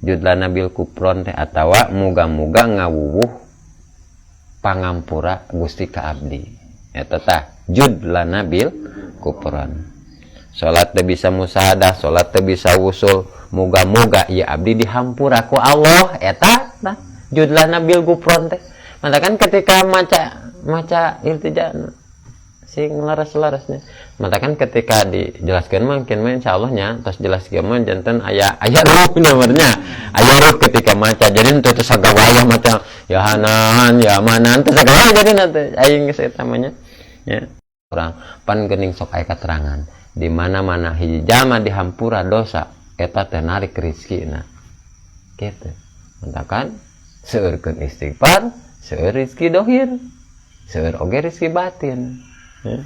judlana bil gufron teh, atawa muga-muga ngawuwuh pangampura Gusti ka abdi, eta tah judlana bil gufron. Salat teh bisa musyahadah, salat teh bisa wusul, muga-muga ya abdi dihampura ku Allah, eta tah judlana bil gufron teh. Matakan ketika maca maca iltija sing laras-larasnya, matakan ketika dijelaskan mungkin mah insyaallah nya tos jelas ge mah janten aya aya ruhnya mernya, aya ruh ketika maca. Jadi teu teu sagawayah maca ya hanan ya manan, teu sagawayah. Jadi nanti aing geus eta mah nya ya. Urang pan geuning sok aya keterangan di mana-mana hiji jalma dihampura dosa eta teh narik rezekina kitu. Matakan seueurkeun istighfar, seueur rezeki dohir, seueur oge rezeki batin ya.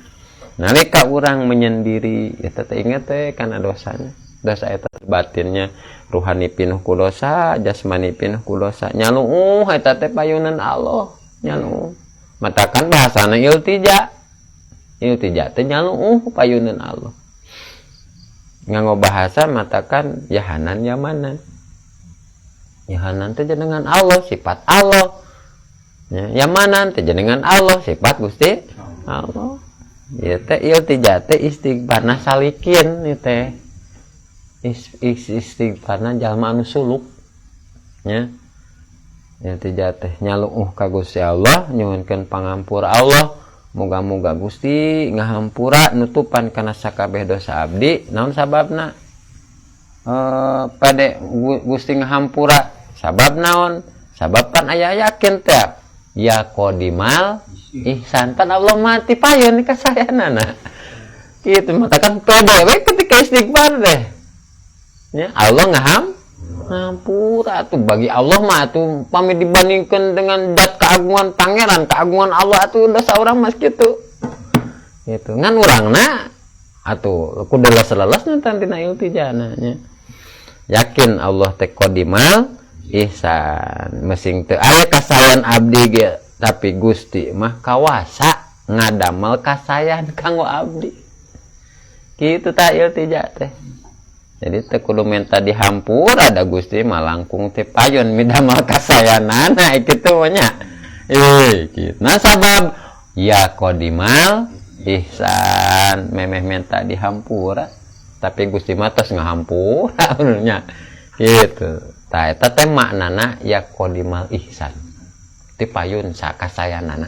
Nalika urang menyendiri eta teh inget teh kana dosanya, dosa eta batinnya, ruhani pinuh ku dosa, jasmani pinuh ku dosa, nyaluuh eta teh payunan Allah, nyaluuh. Matakan bahasana iltija, iltija teh nyaluuh payunan Allah nganggo bahasa matakan ya hanan ya manan. Ya hanan teh jenengan Allah, sifat Allah ya, ya manan teh jenengan Allah, sifat Gusti Allah ya teh. Iltija teh istighfarna salikin ieu teh, istighfarna jalma anu suluk nya. Iltija teh nyaluuh ka Gusti Allah, nyuhunkeun pangampura Allah, muga-muga Gusti ngahampura nutupan kana sakabeh dosa abdi. Naon sababna pade Gusti ngahampura? Sabab naon? Sabab kan aya yakin teh. Ya qadimal ihsan, pan Allah mah ti payun kasayanana. Gitu matakan pede we ketika istighfar deh. Ya, Allah ngahampura atuh bagi Allah mah atuh pami dibandingkan dengan zat keagungan pangeran, keagungan Allah atuh dosa urang mah kitu. Gitu. Ngan urangna atuh kudu leles-leles nanti tina iltijana nya. Yakin Allah teh qadimal ihsan, mesing teu aya kasayan abdi ge tapi Gusti mah kawasa ngadamel kasayan kanggo abdi. Kitu tah iltija teh. Jadi teu kudu minta dihampura da Gusti mah langkung teh payun midamel kasayanana kitu mah nya. Kitu. Nah sabab ya qadimal ihsan memeh minta dihampura tapi Gusti mah tos ngahampura nya. Gitu. Tah eta teh maknana ya qadimal ihsan. Ti payun sakasayanana.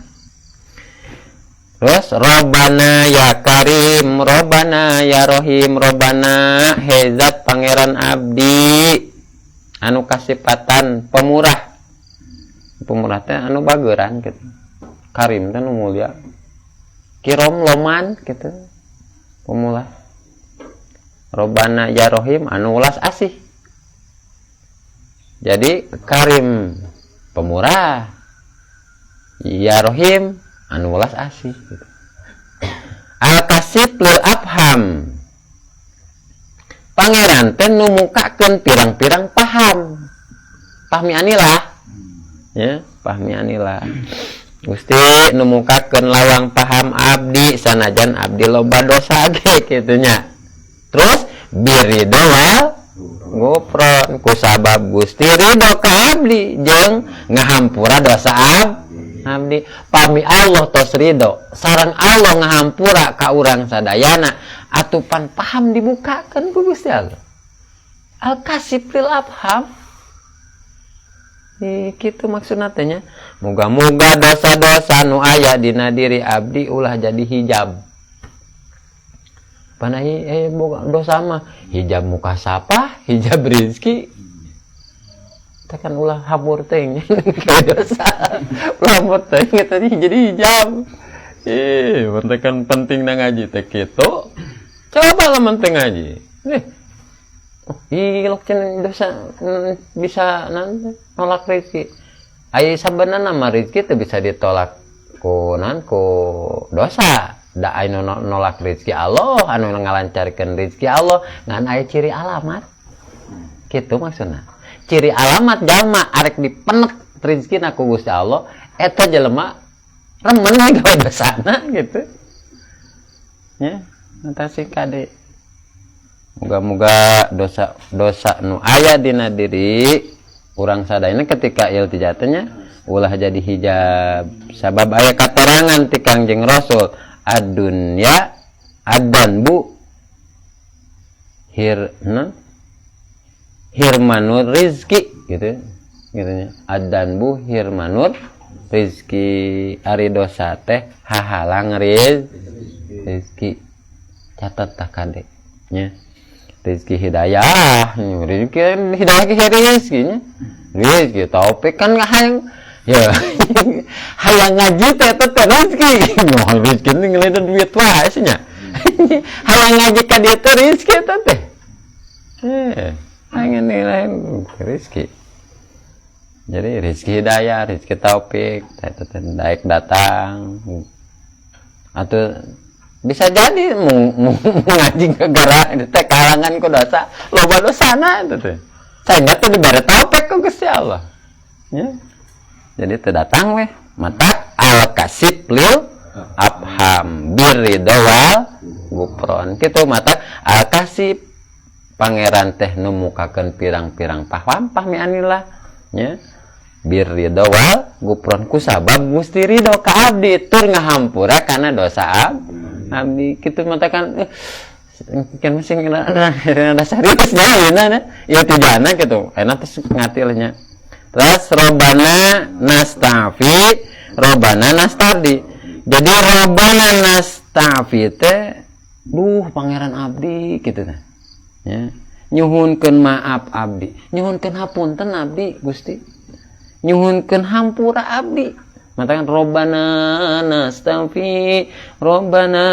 Terus Robbana ya Karim, Robbana ya Rohim, Robbana hezat pangeran abdi anu kasipatan pemurah. Pemurah teh anu bageran gitu. Karim teh nu mulia. Kirom loman gitu. Pemurah. Robbana ya Rohim anu ulas asih. Jadi Karim pemurah, ya Rohim anu welas asih gitu. Al-Kasif lil afham. Pangeran teh nu mukakeun pirang-pirang paham. Pahmi anilah. Ya, pahmi anilah. Gusti nu mukakeun lawang paham abdi sanajan abdi loba dosa ge kitu nya. Terus biridho wal gufron kusabab Gusti ridho ka abdi jeung ngahampura dosa abdi. Pami Allah tos ridho sareng Allah ngahampura ka urang sadayana atupan paham dibukakeun ku Gusti Allah. Al kasif lil afham. Kitu maksudna teh nya. Muga-muga dosa-dosa nu aya dina diri abdi ulah jadi hijab. Panai boga dosa mah hijab muka sapa, hijab rizki. Teh kan ulah habur teh nya. Dosa. Ulah habur teh tadi jadi hijab. Ih, kan penting na ngaji teh kitu. Coba lah penting ngaji. Oh, ilok cenah dosa bisa nanti nolak rezeki. Ai sabenerna mah rezeki teu bisa ditolak ku nan ku dosa. Da anu nolak rezeki Allah, anu ngalancarkeun rezeki Allah, ngan aya ciri alamat. Kitu maksudna. Ciri alamat jalma arek dipenek rezekina ku Gusti Allah, eta jelema remen we gawe dosana gitu. Ya, natasi kade. Moga-moga dosa-dosa nu aya dina diri urang sadayana ketika iltija teh nya ulah jadi hijab. Sabab aya katerangan ti Kangjeng Rasul, ad-dunya ad-danbu hirna hirmanur rizki gitu gitunya. Ad-danbu hirmanur rizki, ari dosa teh hahalang rizki. Catat tah kade nya. Rizki hidayah, rizki hidayah ke rizki nya. Rizki taufik kan hayang ya hayang ngaji teh teh rizki. Moal rizki ngeuleuh duit wae sih nya. Hayang ngaji ka dieu teh rizki eta teh. Hayang nilai rizki. Jadi rizki hidayah, rizki taufik, eta teh daek datang. Atau bisa jadi mau ngaji gara itu teh kalangan ku dosa, loba dosana itu teh. Sehingga teh dibere taufik ku Gusti Allah. Ya. Jadi teu datang weh, matak al kasib lil afham birridho wal gufron. Kitu matak al kasib pangeran teh nu mukakeun pirang-pirang paham pahmi anilah nya. Birridho wal gufron kusabab Gusti ridho ka abdi tur ngahampura kana dosa abdi. Kitu matakan kan masih rada serius nya ayeuna nya. Ieu tijana kitu. Enak terus ngatilnya. Terus robana nastafi, robana nastardi. Jadi robana nastafi teh duh pangeran abdi kitu teh. Ya. Nyuhunkeun maaf abdi, nyuhunkeun hapunten abdi Gusti. Nyuhunkeun hampura abdi. Matakan robbana nastafi robbana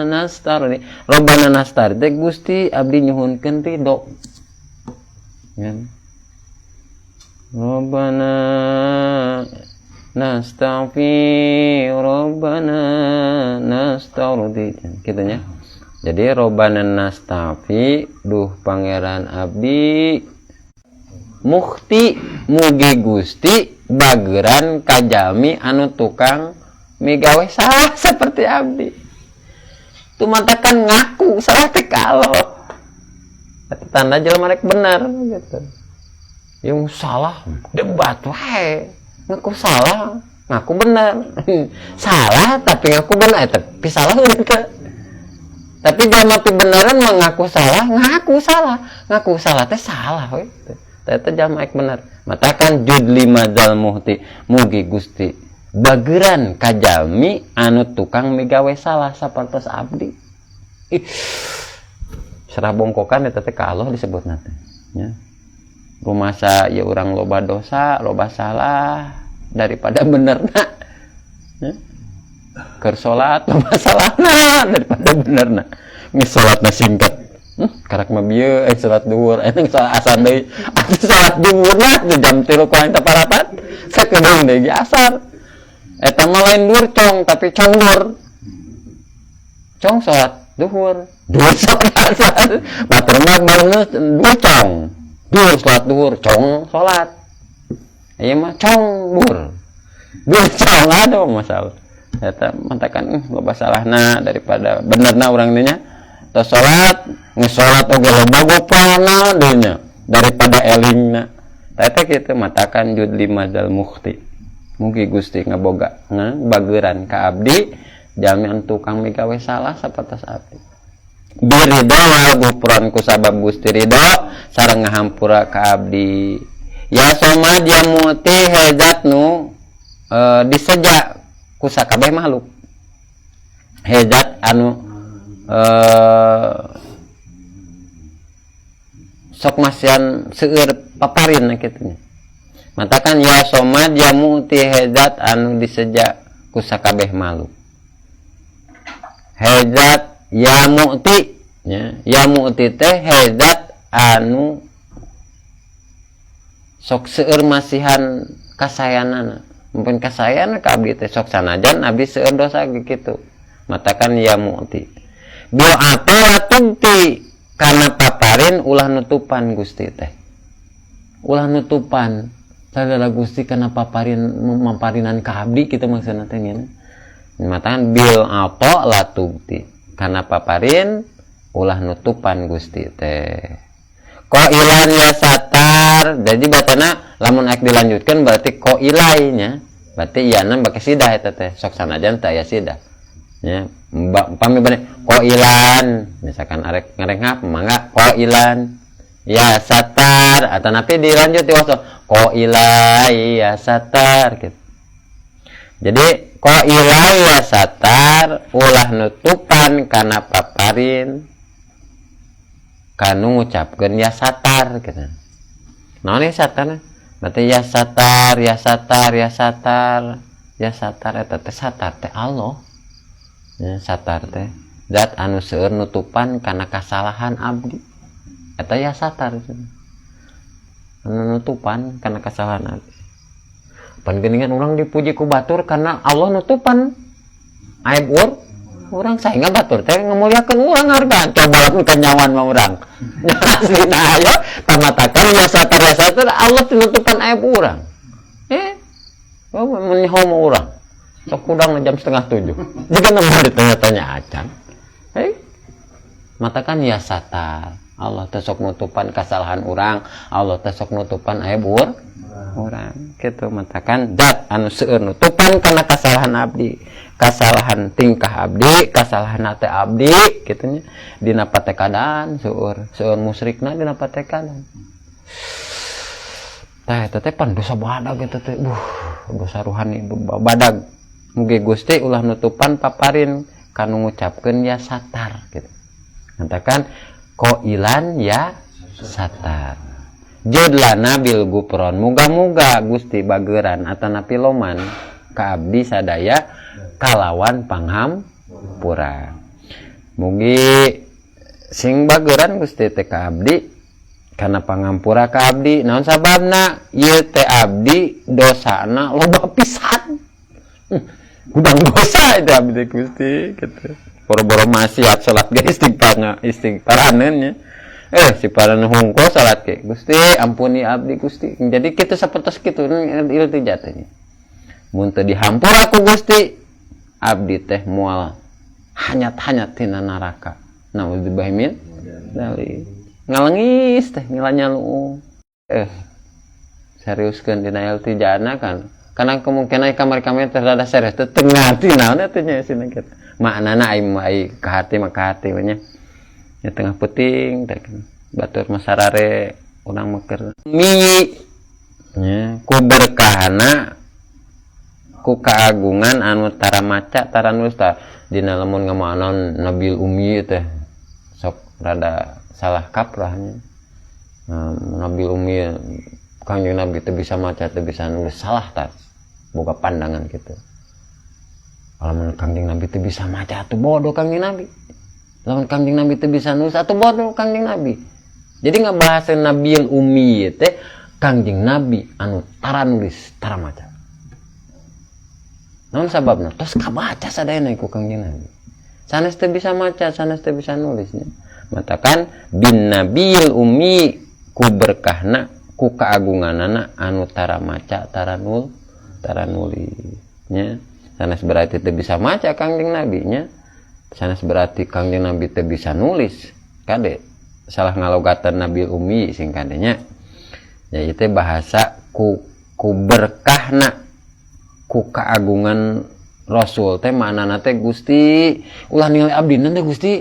nastar robbana nastar teh Gusti abdi nyuhunkeun ridho. Ya. Robbana nastafi robbana nastardi kitu nya. Jadi robbana nastafi duh pangeran abdi mukti mugi Gusti bageran kajami anu tukang migawe salah seperti abdi. Tumatakan ngaku salah teh kalau eta tanda jelema rek bener gitu. Yang salah debat wae, ngaku salah, ngaku bener. Salah tapi ngaku bener, tapi salah gitu. Tapi jelema beneran mengaku salah, ngaku salah, ngaku salah teh salah we. Eta jelema ek bener. Matakan judli madal muhti mugi Gusti bageran kajami anu tukang migawe salah sapertos abdi. Ih, serah bongkokan eta teh ka Allah disebutna teh nya. Rumasa ya urang loba dosa, loba salah daripada benerna. Ya. Keur salat loba salahna daripada benerna. Geus salatna singkat. Karak mah bieu salat duhur, salat asar deui. Atuh salat duhurna di jam 3 kurang teparapat, sakedeung deui ge asar. Eta mah lain duhur cong, tapi congdor. Cong salat duhur, duhur salat asar. Batur mah barunya duhur cong. Duhur salat duhur, cong salat. Ieu mah cong duhur. Duhur cong aduh masalah. Eta mantakan loba salahna daripada benerna urang nya. Tos salat, geus salat oge loba gopalna deui nya daripada elingna. Eta kitu matakan judli mazal mukhti. Mugi Gusti ngaboga bageran ka abdi jalmi anu tukang migawe salah sapertos abdi. Biridho wal gufron ku sabab Gusti ridho sareng ngahampura ka abdi. Ya somad ya muti hezat nu diseja ku sakabeh makhluk. Hezat anu sok masian seueur paparin kitu nya. Matakan ya somad ya muti hezat anu diseja ku sakabeh makhluk. Hezat ya muti nya, ya muti teh hezat anu sok seueur masihan kasayanana. Mumpun kasayan ka abdi teh sok sanajan abdi seueur dosa kitu. Matakan ya muti. Bil atu latugti kana paparin ulah nutupan Gusti teh. Ulah nutupan sadara Gusti kana paparin mamparinan ka abdi kitu maksudna teh nya. Matakan bil ato latugti kana paparin ulah nutupan Gusti teh. Qailan ya satar. Jadi batana lamun ek dilanjutkan berarti qailainya. Berarti iana bake sidah eta teh. Sok sanajan teh aya sidah. Nya, pami bane qailan misalkan arek ngarengap mangga qailan ya satar atau napi dilanjut diwaso qailai ya satar gitu. Jadi qailai ya satar ulah nutupan kana paparin kanu ngucapkeun ya satar gitu. Naon ya satar? Berarti ya satar, ya satar, ya satar, ya satar eta teh satar teh Allah. Ya, satar teh zat anu seueur nutupan kana kasalahan abdi. Eta ya satar anu nutupan kana kasalahan abdi. Pan geuningan urang dipuji ku batur karena Allah nutupan aib urang saingan batur teh ngamuliakeun urang harga coba lamun kanyawan mah urang. Aslina aya tamatakan ya satar ya satar Allah nutupan aib urang. Oh mun nyaho mah urang. Sok kudang jam 6:30. Jika nemu ditanya-tanya acan. Matakan ya satar. Allah teh sok nutupan kesalahan urang, Allah teh sok nutupan aib urang. Kitu matakan zat anu seueur nutupan kana kesalahan abdi, kesalahan tingkah abdi, kesalahan hate abdi kitu nya. Dina patekadan seueur, seueur musyrikna dina patekadan. Tah eta teh pan dosa badag eta teh. Dosa ruhani badag. Mugi Gusti ulah nutupan paparin kanu ngucapkeun ya satar gitu. Katakan qailan ya satar. Judlana bil gufron. Muga-muga Gusti bageran atanapi loman. ka abdi sadaya kalawan panghampura. Mugi sing bageran Gusti teh ka abdi kana pangampura ka abdi. Naon sababna? Ieu teh abdi dosana loba pisan. Gudang dosa itu abdi Gusti gitu. Boro-boro maksiat salat ge istighfar istighfaraneun nya. Si paran hungkul salat ge. Gusti ampuni abdi Gusti. Jadi kitu sapertos kitu iltija teh nya. Mun teu dihampura ku Gusti, abdi teh moal hanyat-hanyat tina neraka. Naudzubillah min dzalik. Ngalengis teh ngilanyaluung. Seriuskeun dina iltijana kan. Karena kemungkinan kamari-kamari teh rada serius teh teu ngarti naon atuh nya sina kitu. Maknana ai ai ka hati mah ka hati we nya. Nya tengah peuting teh batur mah sarare urang mah keur mi nya ku berkahana ku kagungan anu tara maca tara nulis tah dina lamun ngamanan Nabil Ummi teh sok rada salah kaprahnya. Nabil Ummi Kangjeng Nabi teu bisa maca teu bisa nulis salah tas boga pandangan gitu. Lamun Kangjeng Nabi teu bisa maca atuh bodoh Kangjeng Nabi. Lamun Kangjeng Nabi teu bisa nulis atuh bodoh Kangjeng Nabi. Jadi ngabahaseun Nabil Ummi teh Kangjeng Nabi anu tara nulis tara maca. Naon sababna? Tos kabaca sadayana ku Kangjeng Nabi. Sanes teu bisa maca, sanes teu bisa nulisnya. Matakan bin Nabil Ummi ku berkahna ku keagunganana anu tara maca tara nul tara nulisnya. Sanes berarti teu bisa maca Kangjeng Nabi nya. Sanes berarti Kangjeng Nabi teu bisa nulis. Kade salah ngalogatan Nabil Ummi sing kadenya. Ya itu bahasa ku berkahna ku keagungan Rasul teh maknana teh Gusti ulah ningali abdi teh Gusti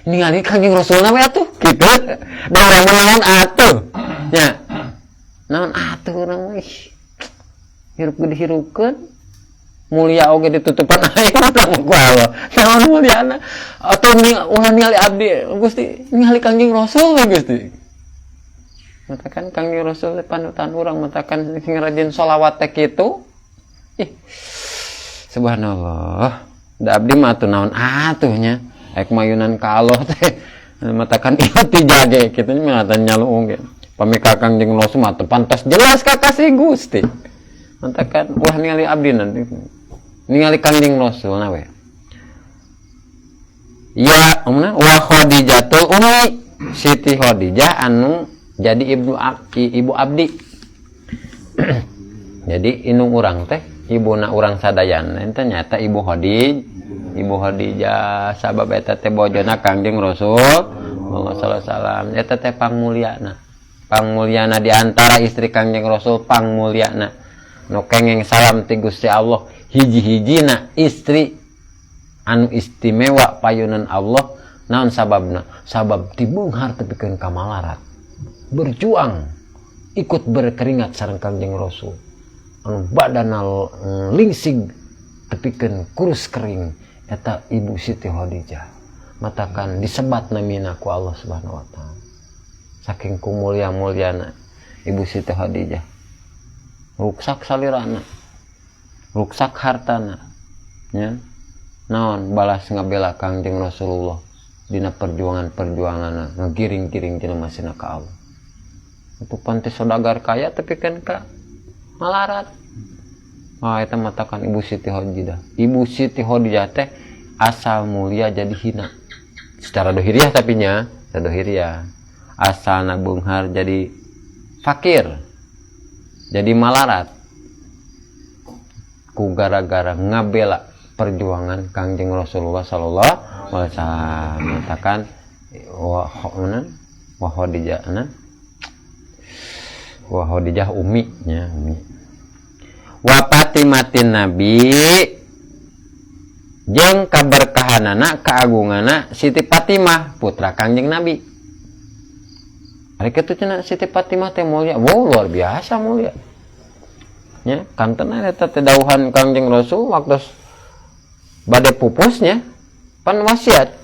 ningali Kangjeng Rasulna we atuh kitu. Da urang mah naon atuh nya. Naon atuh urang mah ih. Hirup ge dihirupkeun mulia oge ditutupan aing mah ku Allah. Naon muliana atuh ulah ningali abdi Gusti ningali Kangjeng Rasul we Gusti. Matakan Kangjeng Rasul teh panutan urang matakan sing rajin sholawat teh kitu. Ih. Subhanallah. Da abdi mah atuh naon atuh nya. Ek mayunan ka Allah teh matakan iltija ge kitu nya mah nyaluung ge. Pami ka Kangjeng Rasul mah teu pantas jelas ka kasih Gusti. Matakan ulah ningali abdi nanti. Ningali Kangjeng Rasul na we. Ya, umna wa Khadijatul Ummi Siti Khadijah anu jadi ibu abdi. Jadi indung urang teh ibuna urang sadayana teh nyata Ibu Khadijah. Ibu Khadijah sabab eta teh bojona Kangjeng Rasul sallallahu alaihi wasallam. Eta teh pangmulyana. Pangmulyana di antara istri Kangjeng Rasul pangmulyana. Nu kengeng salam ti Gusti Allah hiji-hijina istri anu istimewa payunan Allah. Naon sababna? Sabab ti beunghar tepikeun ka malarat. Berjuang ikut berkeringat sareng Kangjeng Rasul. Anu badana lingsing tepikeun kurus kering eta Ibu Siti Khadijah. Matakan disebat namina ku Allah Subhanahu wa taala. Saking kumulia-muliana Ibu Siti Khadijah. Ruksak salirana. Ruksak hartana. Nya. Naon balas ngabela Kangjeng Rasulullah dina perjuangan-perjuanganna ngegiring-giring jelema sina ka Allah. Itu pantes saudagar kaya tapi kan ka malarat. Wah, eta matakan Ibu Siti Khadijah. Ibu Siti Khadijah teh asal mulia jadi hina. Secara dohiriah tapi nya, secara dohiriah. Asalna beunghar jadi fakir. Jadi malarat. Ku gara-gara ngabela perjuangan Kangjeng Rasulullah sallallahu alaihi wasallam. Matakan wa mana? Wa Khadijah na? Wa Khadijah umi nya, umi. Wa Fatimatin Nabi jeung kaberkahanana kaagungana Siti Fatimah putra Kangjeng Nabi. Ari kitu cenah Siti Fatimah teh mulia. Wow, luar biasa mulia. Nya, kantena eta teh dauhan Kangjeng Rasul waktu bade pupusnya pan wasiat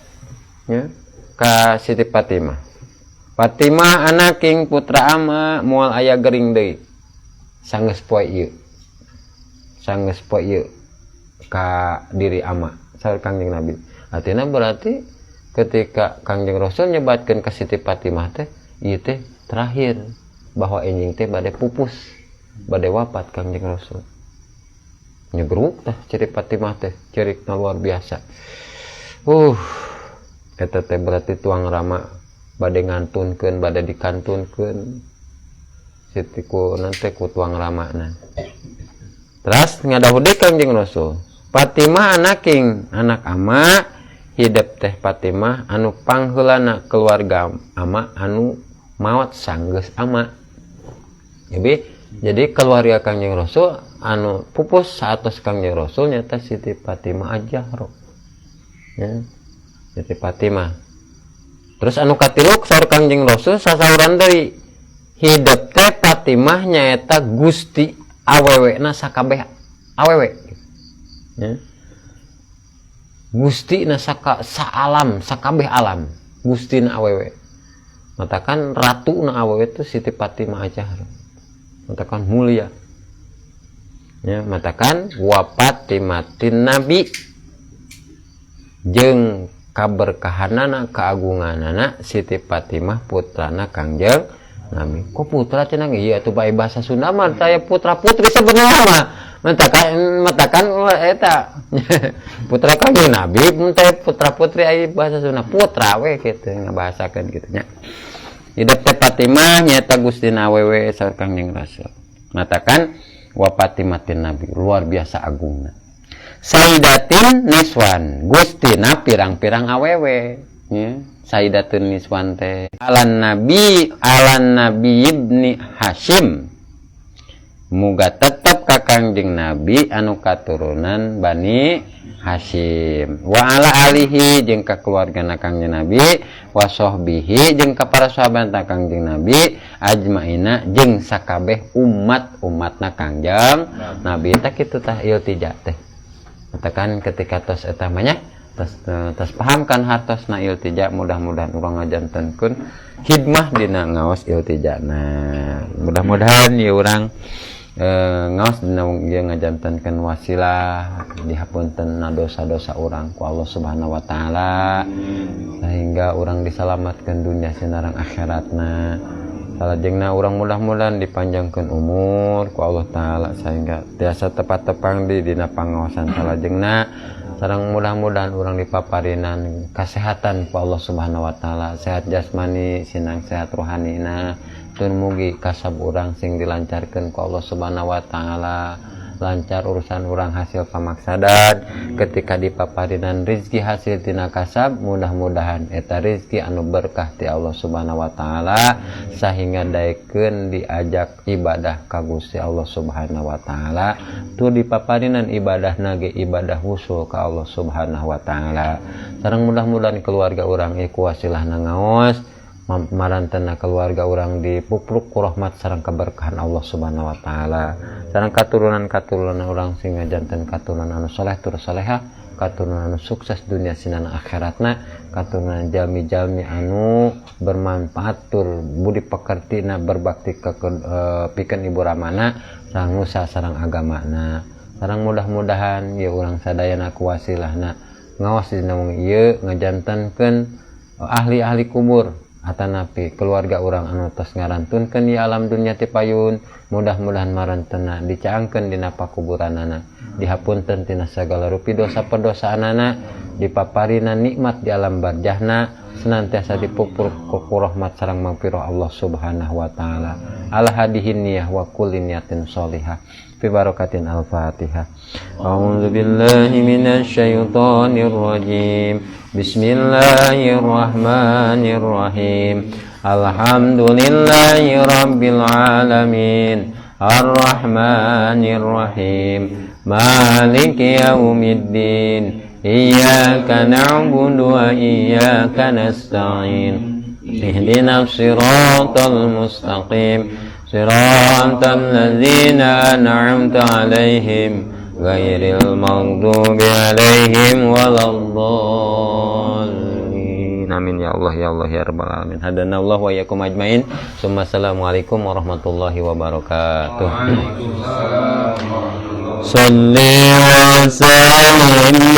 nya ka Siti Fatimah. Fatimah anak king putra ama moal aya gering deui. Sanggeus poe ieu. Sanggeus poe ieu. ka diri ama saur Kangjeng Nabi. Artinya berarti ketika Kangjeng Rasul nyebatkeun ka Siti Fatimah teh ieu teh terakhir bahwa enjing teh bade pupus, bade wafat Kangjeng Rasul. Nyegruk tah Siti Fatimah teh cerikna luar biasa. Eta teh berarti tuang rama bade ngantunkeun, bade dikantunkeun Siti ku nanti ku tuang ramana. Terus ngadahud deui Kangjeng Rasul. Fatimah anaking anak ama hidep teh Fatimah anu pangheulana keluarga ama anu maot sanggeus ama. Jadi keluarga Kangjeng Rasul anu pupus saatos Kangjeng Rasul nyata Siti Fatimah Az-Zahra. Ya, Siti Fatimah. Terus anu katiluk saur Kangjeng Rasul sasauran deui hidep teh Fatimah nyaeta Gusti awewena sakabeh awewe. Ya. Gusti na saka saalam sakabeh alam Gusti na awewe. Matakan ratu na awewe itu Siti Fatimah Az-Zahra. Matakan mulia. Ya, matakan wafatimatin Nabi jeung kaberkahanana keagunganana Siti Fatimah putrana Kangjeng Nabi. Kok putra cenah? Iya atuh bae bahasa Sunda mah saya putra putri sebenarnya mah. Matakan eta putra Kangjeng Nabi mun teh putra putri aya bahasa Sunda putra we kitu ngabahasakeun kitu nya. Hidup teh Fatimah nyaeta Gustina awewe saur Kangjeng Rasul. Matakan wafatimatin Nabi luar biasa agungna. Sayyidatin Niswan Gustina pirang-pirang awewe nya. Sayyidatun Niswan teh alan Nabi ibni Hashim muga tetep ka Kangjeng Nabi anu katurunan Bani Hashim wa ala alihi jeung ka keluargana Kangjeng Nabi wa sahbihi jeung ka para sahabat Kangjeng Nabi ajmaina jeung sakabeh umat-umatna Kangjeng Nabi. Tah kitu tah iltija teh. Katakan ketika tos eta mah nya tos paham kan hartosna iltija, mudah-mudahan urang ngajantenkeun hikmah dina ngaos iltijana. Mudah-mudahan ieu urang ngaos dina ieu ngajantenkeun wasilah dihapunten dosa-dosa urang ku Allah Subhanahu wa taala sehingga urang disalamatkeun dunia sinareng akhiratna. Salajengna urang mudah-mudahan dipanjangkeun umur ku Allah taala sehingga tiasa tepat-tepang di dina pangaosan salajengna. Sareng mudah-mudahan urang dipaparinan kasehatan ku Allah Subhanahu wa taala, sehat jasmani sinang sehat rohanina. Tur mugi kasab urang sing dilancarkeun ku Allah Subhanahu wa taala, lancar urusan urang hasil pamaksadan. Ketika dipaparinan rizki hasil tina kasab, mudah-mudahan eta rizki anu berkah ti Allah Subhanahu wa taala sehingga daekeun diajak ibadah ka Gusti Allah Subhanahu wa taala. Tur dipaparinan ibadahna ge ibadah wusul ka Allah Subhanahu wa taala. Sareng mudah-mudahan keluarga urang iku wasilahna ngaos marantena keluarga urang dipupruk ku rahmat sareng keberkahan Allah Subhanahu wa taala. Sareng katurunan-katurunan urang sing ngajanten katurunan anu soleh tur soleha, katurunan anu sukses dunia sinana akhiratna, katurunan jalmi-jalmi anu bermanfaat tur budi pekertina berbakti ke pikeun ibu ramana sareng nusa sareng agamana. Sareng mudah-mudahan ya urang sadayana ku wasilahna ngaos dina wengi ieu ngajantenkeun ahli-ahli kubur atanapi keluarga urang anu tos ngarantunkeun di alam dunia ti payun, mudah-mudahan marantena dicaangkeun dina pakuburanana, dihapunten tina sagala rupi dosa perdosaanana, dipaparina nikmat di alam barjahna, senantiasa dipupur ku rahmat sareng magfirah Allah Subhanahu wa taala. Ala hadihin niyah wa kulli niyatin sholihah. Fi barakatin al-Fatihah. A'udzu billahi minasyaitonir rajim. Bismillahirrahmanirrahim. Alhamdulillahi rabbil alamin. Arrahmanir rahim. Maliki yaumiddin. Iyyaka na'budu wa iyyaka nasta'in. Ihdinas siratal mustaqim. Siratal ladzina an'amta 'alaihim ghairil maghdubi 'alaihim waladdallin. Amin ya Allah ya Allah ya rabbal alamin. Hadanallahu wa iyyakum ajmain. Assalamualaikum warahmatullahi wabarakatuh. Waalaikumsalam warahmatullahi wabarakatuh. صل وسلم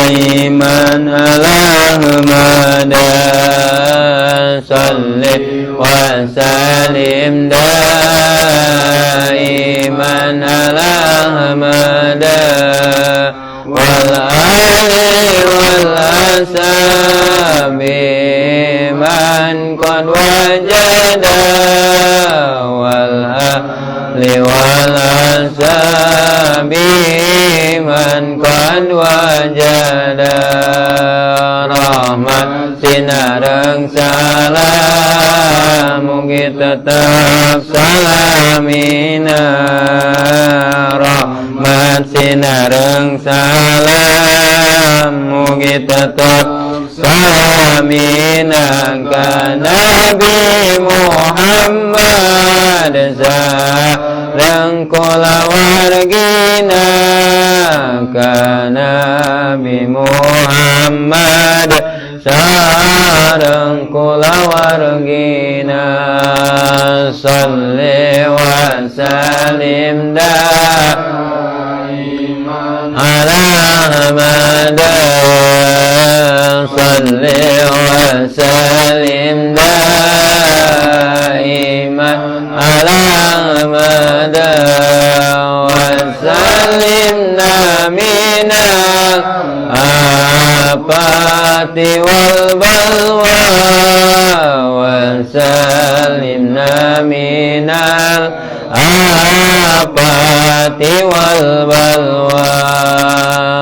دائما على أحمد صل وسلم دائما على أحمد والآل والأصحاب من قد وجد والآل والأصحاب من قد وجد. Rahmat sinareng salam mugi tetep salamina. Rahmat sinareng salam mugi tetep salamina ka Nabi Muhammad sareng kulawargina, ka Nabi Muhammad sareng kulawargina. Salli wa sallim ala Ahmad, salli wa sallim daiman ala Ahmad wa sallimna minal afati wal balwa wa sallimna minal afati wal balwa.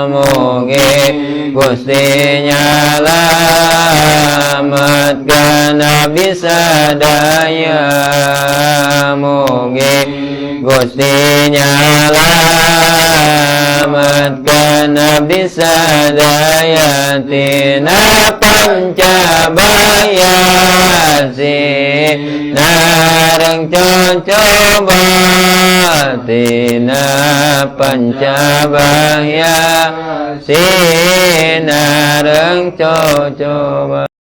Mugi Gusti nyalametkeun abdi sadaya, mugi Gusti nyalametkeun abdi sadaya tina pancabaya sinareng cocoba, tina pancabaya sinareng cocoba.